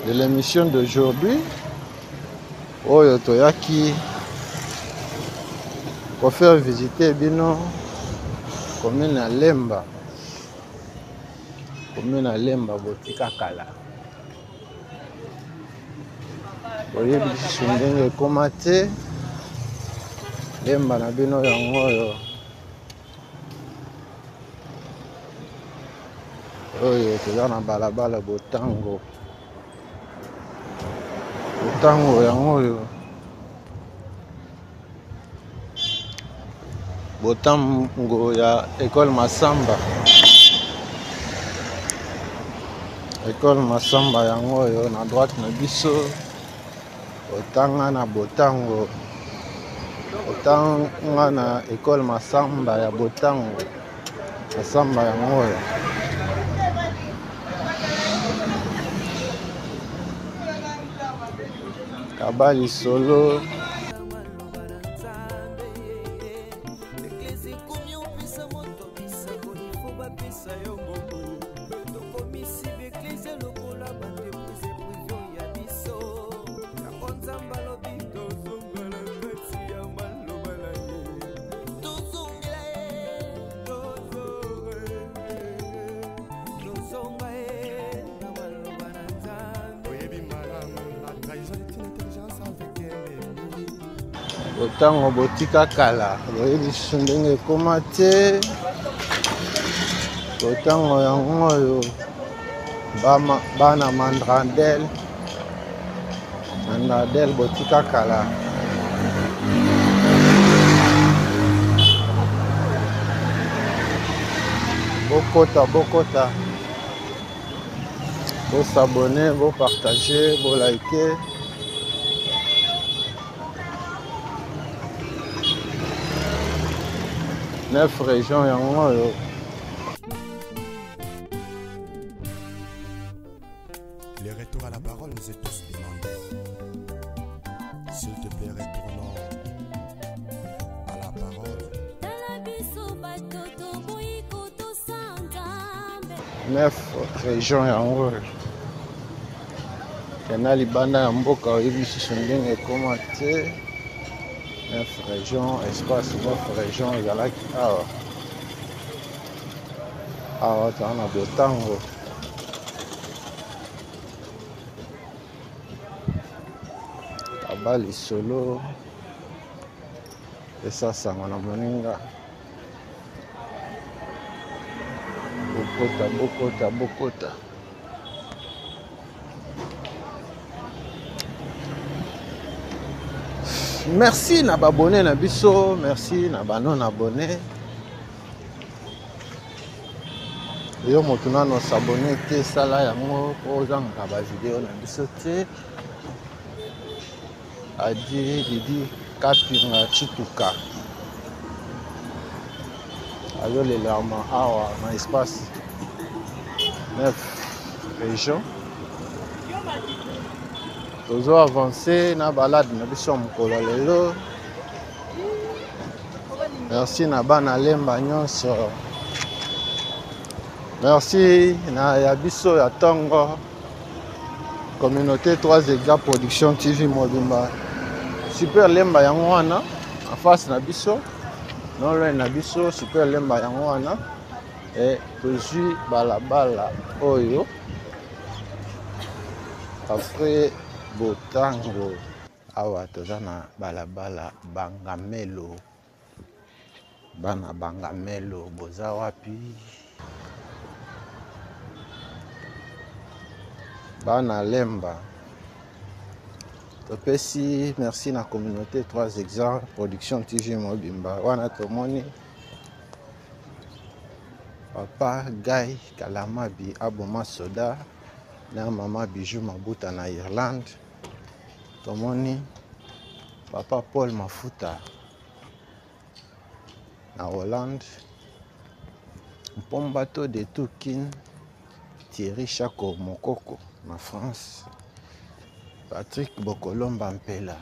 de l'émission d'aujourd'hui. Oyo toyaki kofaire visiter bino commune ya Lemba. Commune ya Lemba botika kala. Oyebi lisusu ndenge ekoma te. Lemba na bino yango oyo. Oyo toza na balabala Botango. Botango yango oyo. Botango ya Ecole Masamba. Ecole Masamba yango oyo na droite na biso otanga na Botango. Otanga na Ecole Masamba ya Botango. Masamba yango oyo. Kaba lisolo. Ntango botika kala boyebi lisusu ndenge ekoma te botango yango oyo bana mandrandel mandrandel botika kala bokota bokota bosabone bopartage bolike neuf région yango oyo. Le retour à la parole nous est tous demandé. S'il te plaît, retournons à la parole. Neuf région yango oyo. Kenda libanda ya mboka oyebi lisusu ndenge ekoma te. Neuf région, espace neuf région ezalaki awa. Awa toza na Botango. Aba lisolo esasango na moninga. Bokota, bokota, bokota. Merci na ba abonné na biso, merci na ba non abonné. Yo moto nano s'abonné te, sala yango po ozangaka ba video na biso te. Adi Didi Kapinga Chituka azolelama awa na espace 9 région. Tozo avancer na balade na biso ya mokolo ya lelo. Merci na bana Lemba nyonso. Merci na ya biso ya tongo. Communauté 3 Exa Production TV mobimba. Super Lemba yango wana en face na biso. Non loin na biso Super Lemba yango wana. Et tozwi balabala oyo après Botango. Awa toza na balabala Bangamelo. Bana Bangamelo boza wapi? Bana Lemba. Topesi merci na communauté 3 Exa Production TV mobimba. Wana tomoni Papa Guy Kalamabi aboma soda na mama Bijou Mabuta na Irlande. Tomoni Papa Paul Mafuta na Hollande. Mpombato de Tukin Thierry Chako Mokoko na France. Patrick Bokolomba Mpela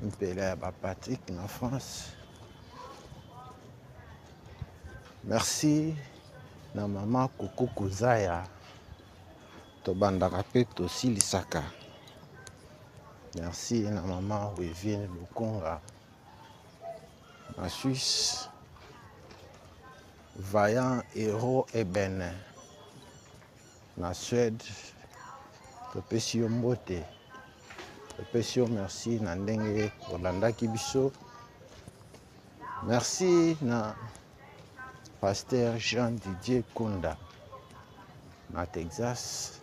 Mpela ya ba Patrick na France. Merci na mama Koko Kozaya. Tobandaka pe tosilisaka. Merci na mama Wevine Lukonga na Suisse. Vaillant héros Eben na Suède. Topesi yo mbote. Topesi yo merci na ndenge olandaki biso. Merci na Pasteur Jean Didier Kunda na Texas,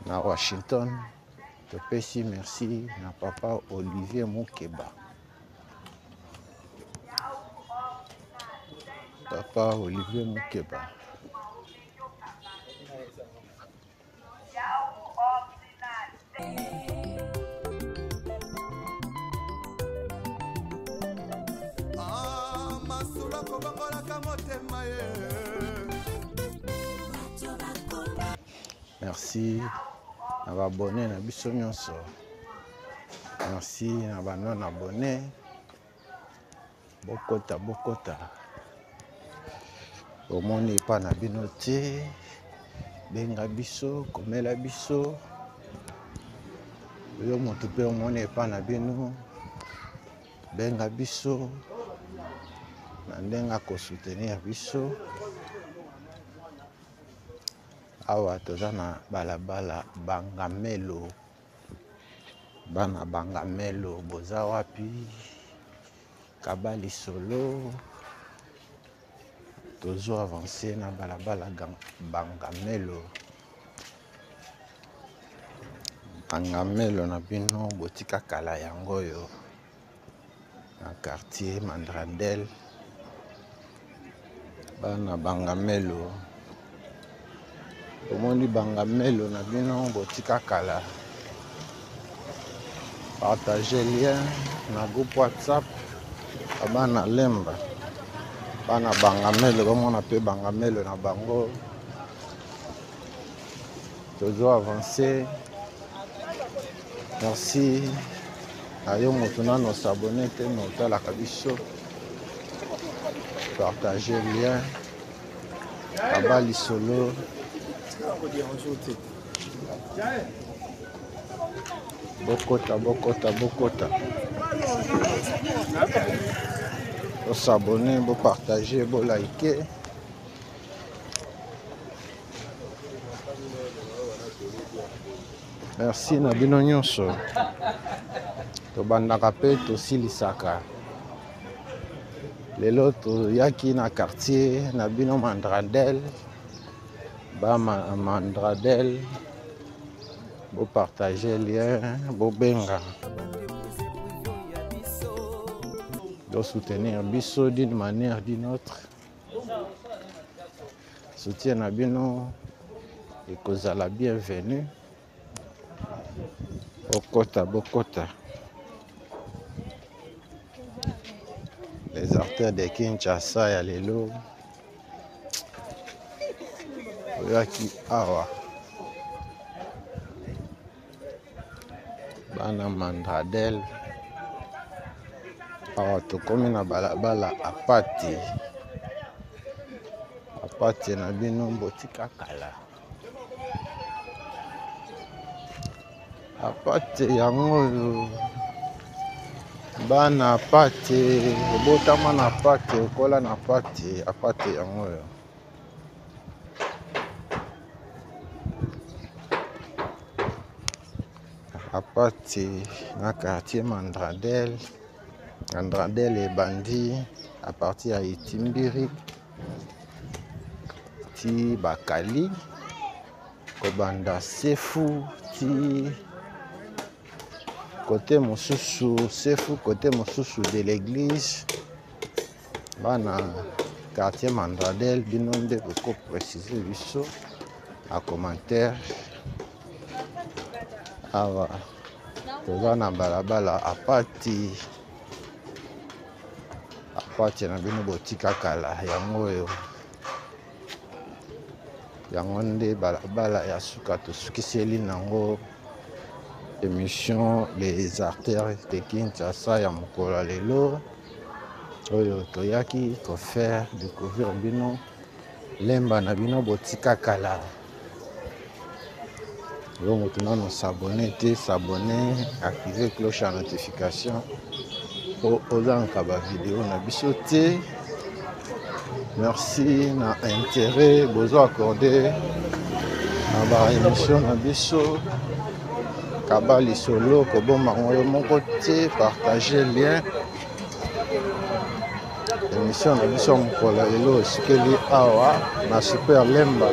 na Washington. Topesi merci na papa Olivier Mukeba. Papa Olivier Mukeba. Ah, masolo akobongolaka motema ye. Merci na baabonne na biso nyonso. Merci na ba non abonne. Bokota, bokota. Omoni epa na bino te, benga biso, komela biso. Yo moto mpe omoni epa na bino, benga biso na ndenge akosoutenir biso. Awa toza na balabala Bangamelo. Bana Bangamelo boza wapi? Kaba lisolo. Tozo avancer na balabala Bangamelo. Bangamelo na bino botika kala yango oyo na quartier Mandrandel. Bana Bangamelo, omoni Bangamelo na bino botika kala. Partage lien na groupe WhatsApp ya bana Lemba, bana Bangamelo bamona pe Bangamelo na bango. Tozo avancer. Merci na yo moto nano s'abonner te mais otalaka biso. Partage lien, kaba lisolo. Bokota, bokota, bokota. Bosabonner, bopartager, bolike. Merci na bino nyonso. Tobandaka pe tosilisaka. Lelo toyaki na quartier na bino Mandrandel. Ba Mandradel, bopartage lien, bobenga. Do soutenir biso d'une manière d'une autre. Soutien na bino ekozala bienvenu. Bokota, bokota. Les artères de Kinshasa ya lelo oyaki awa bana Mandradel. Awa tokomi na balabala Apati. Apati na bino botika kala. Apati yango oyo bana Apati, obotama na Apati, okola na Apati, Apati yango oyo. Apati na quartier Mandradel. Mandradel ebandi à partir ya Itimbiri ti Bakali, kobanda Sefu ti côté mosusu Sefu, côté mosusu de l'église. Bana quartier Mandradel, bino nde boko préciser biso na commentaire. Awa toza na balabala Apati. Apati na bino botika kala yango oyo. Yango nde balabala ya suka tosukiseli nango émission Les Artères de Kinshasa ya mokolo ya lelo oyo toyaki ko faire découvrir bino Lemba na bino botika kala. Yo moto nano s'abonner te, s'abonner, activer cloche ya notification po ozangaka ba video na biso te. Merci na intérêt bozo accordé na ba émission na biso. Kaba lisolo kobomba yango yo moko te, partager lien. Émission na biso ya mokolo ya lelo esukeli awa na Super Lemba.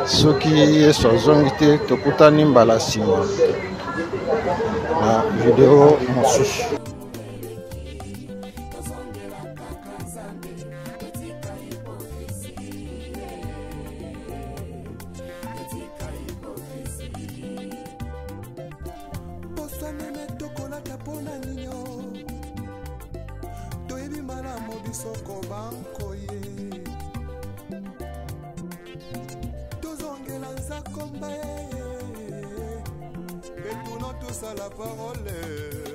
Soki Yesu azongi te, tokutani mbala nsima na video mosusu. Tozongela kaka Nzambe. soko bankoye. Tozongela nzakomba ye, retournons tous à la parole.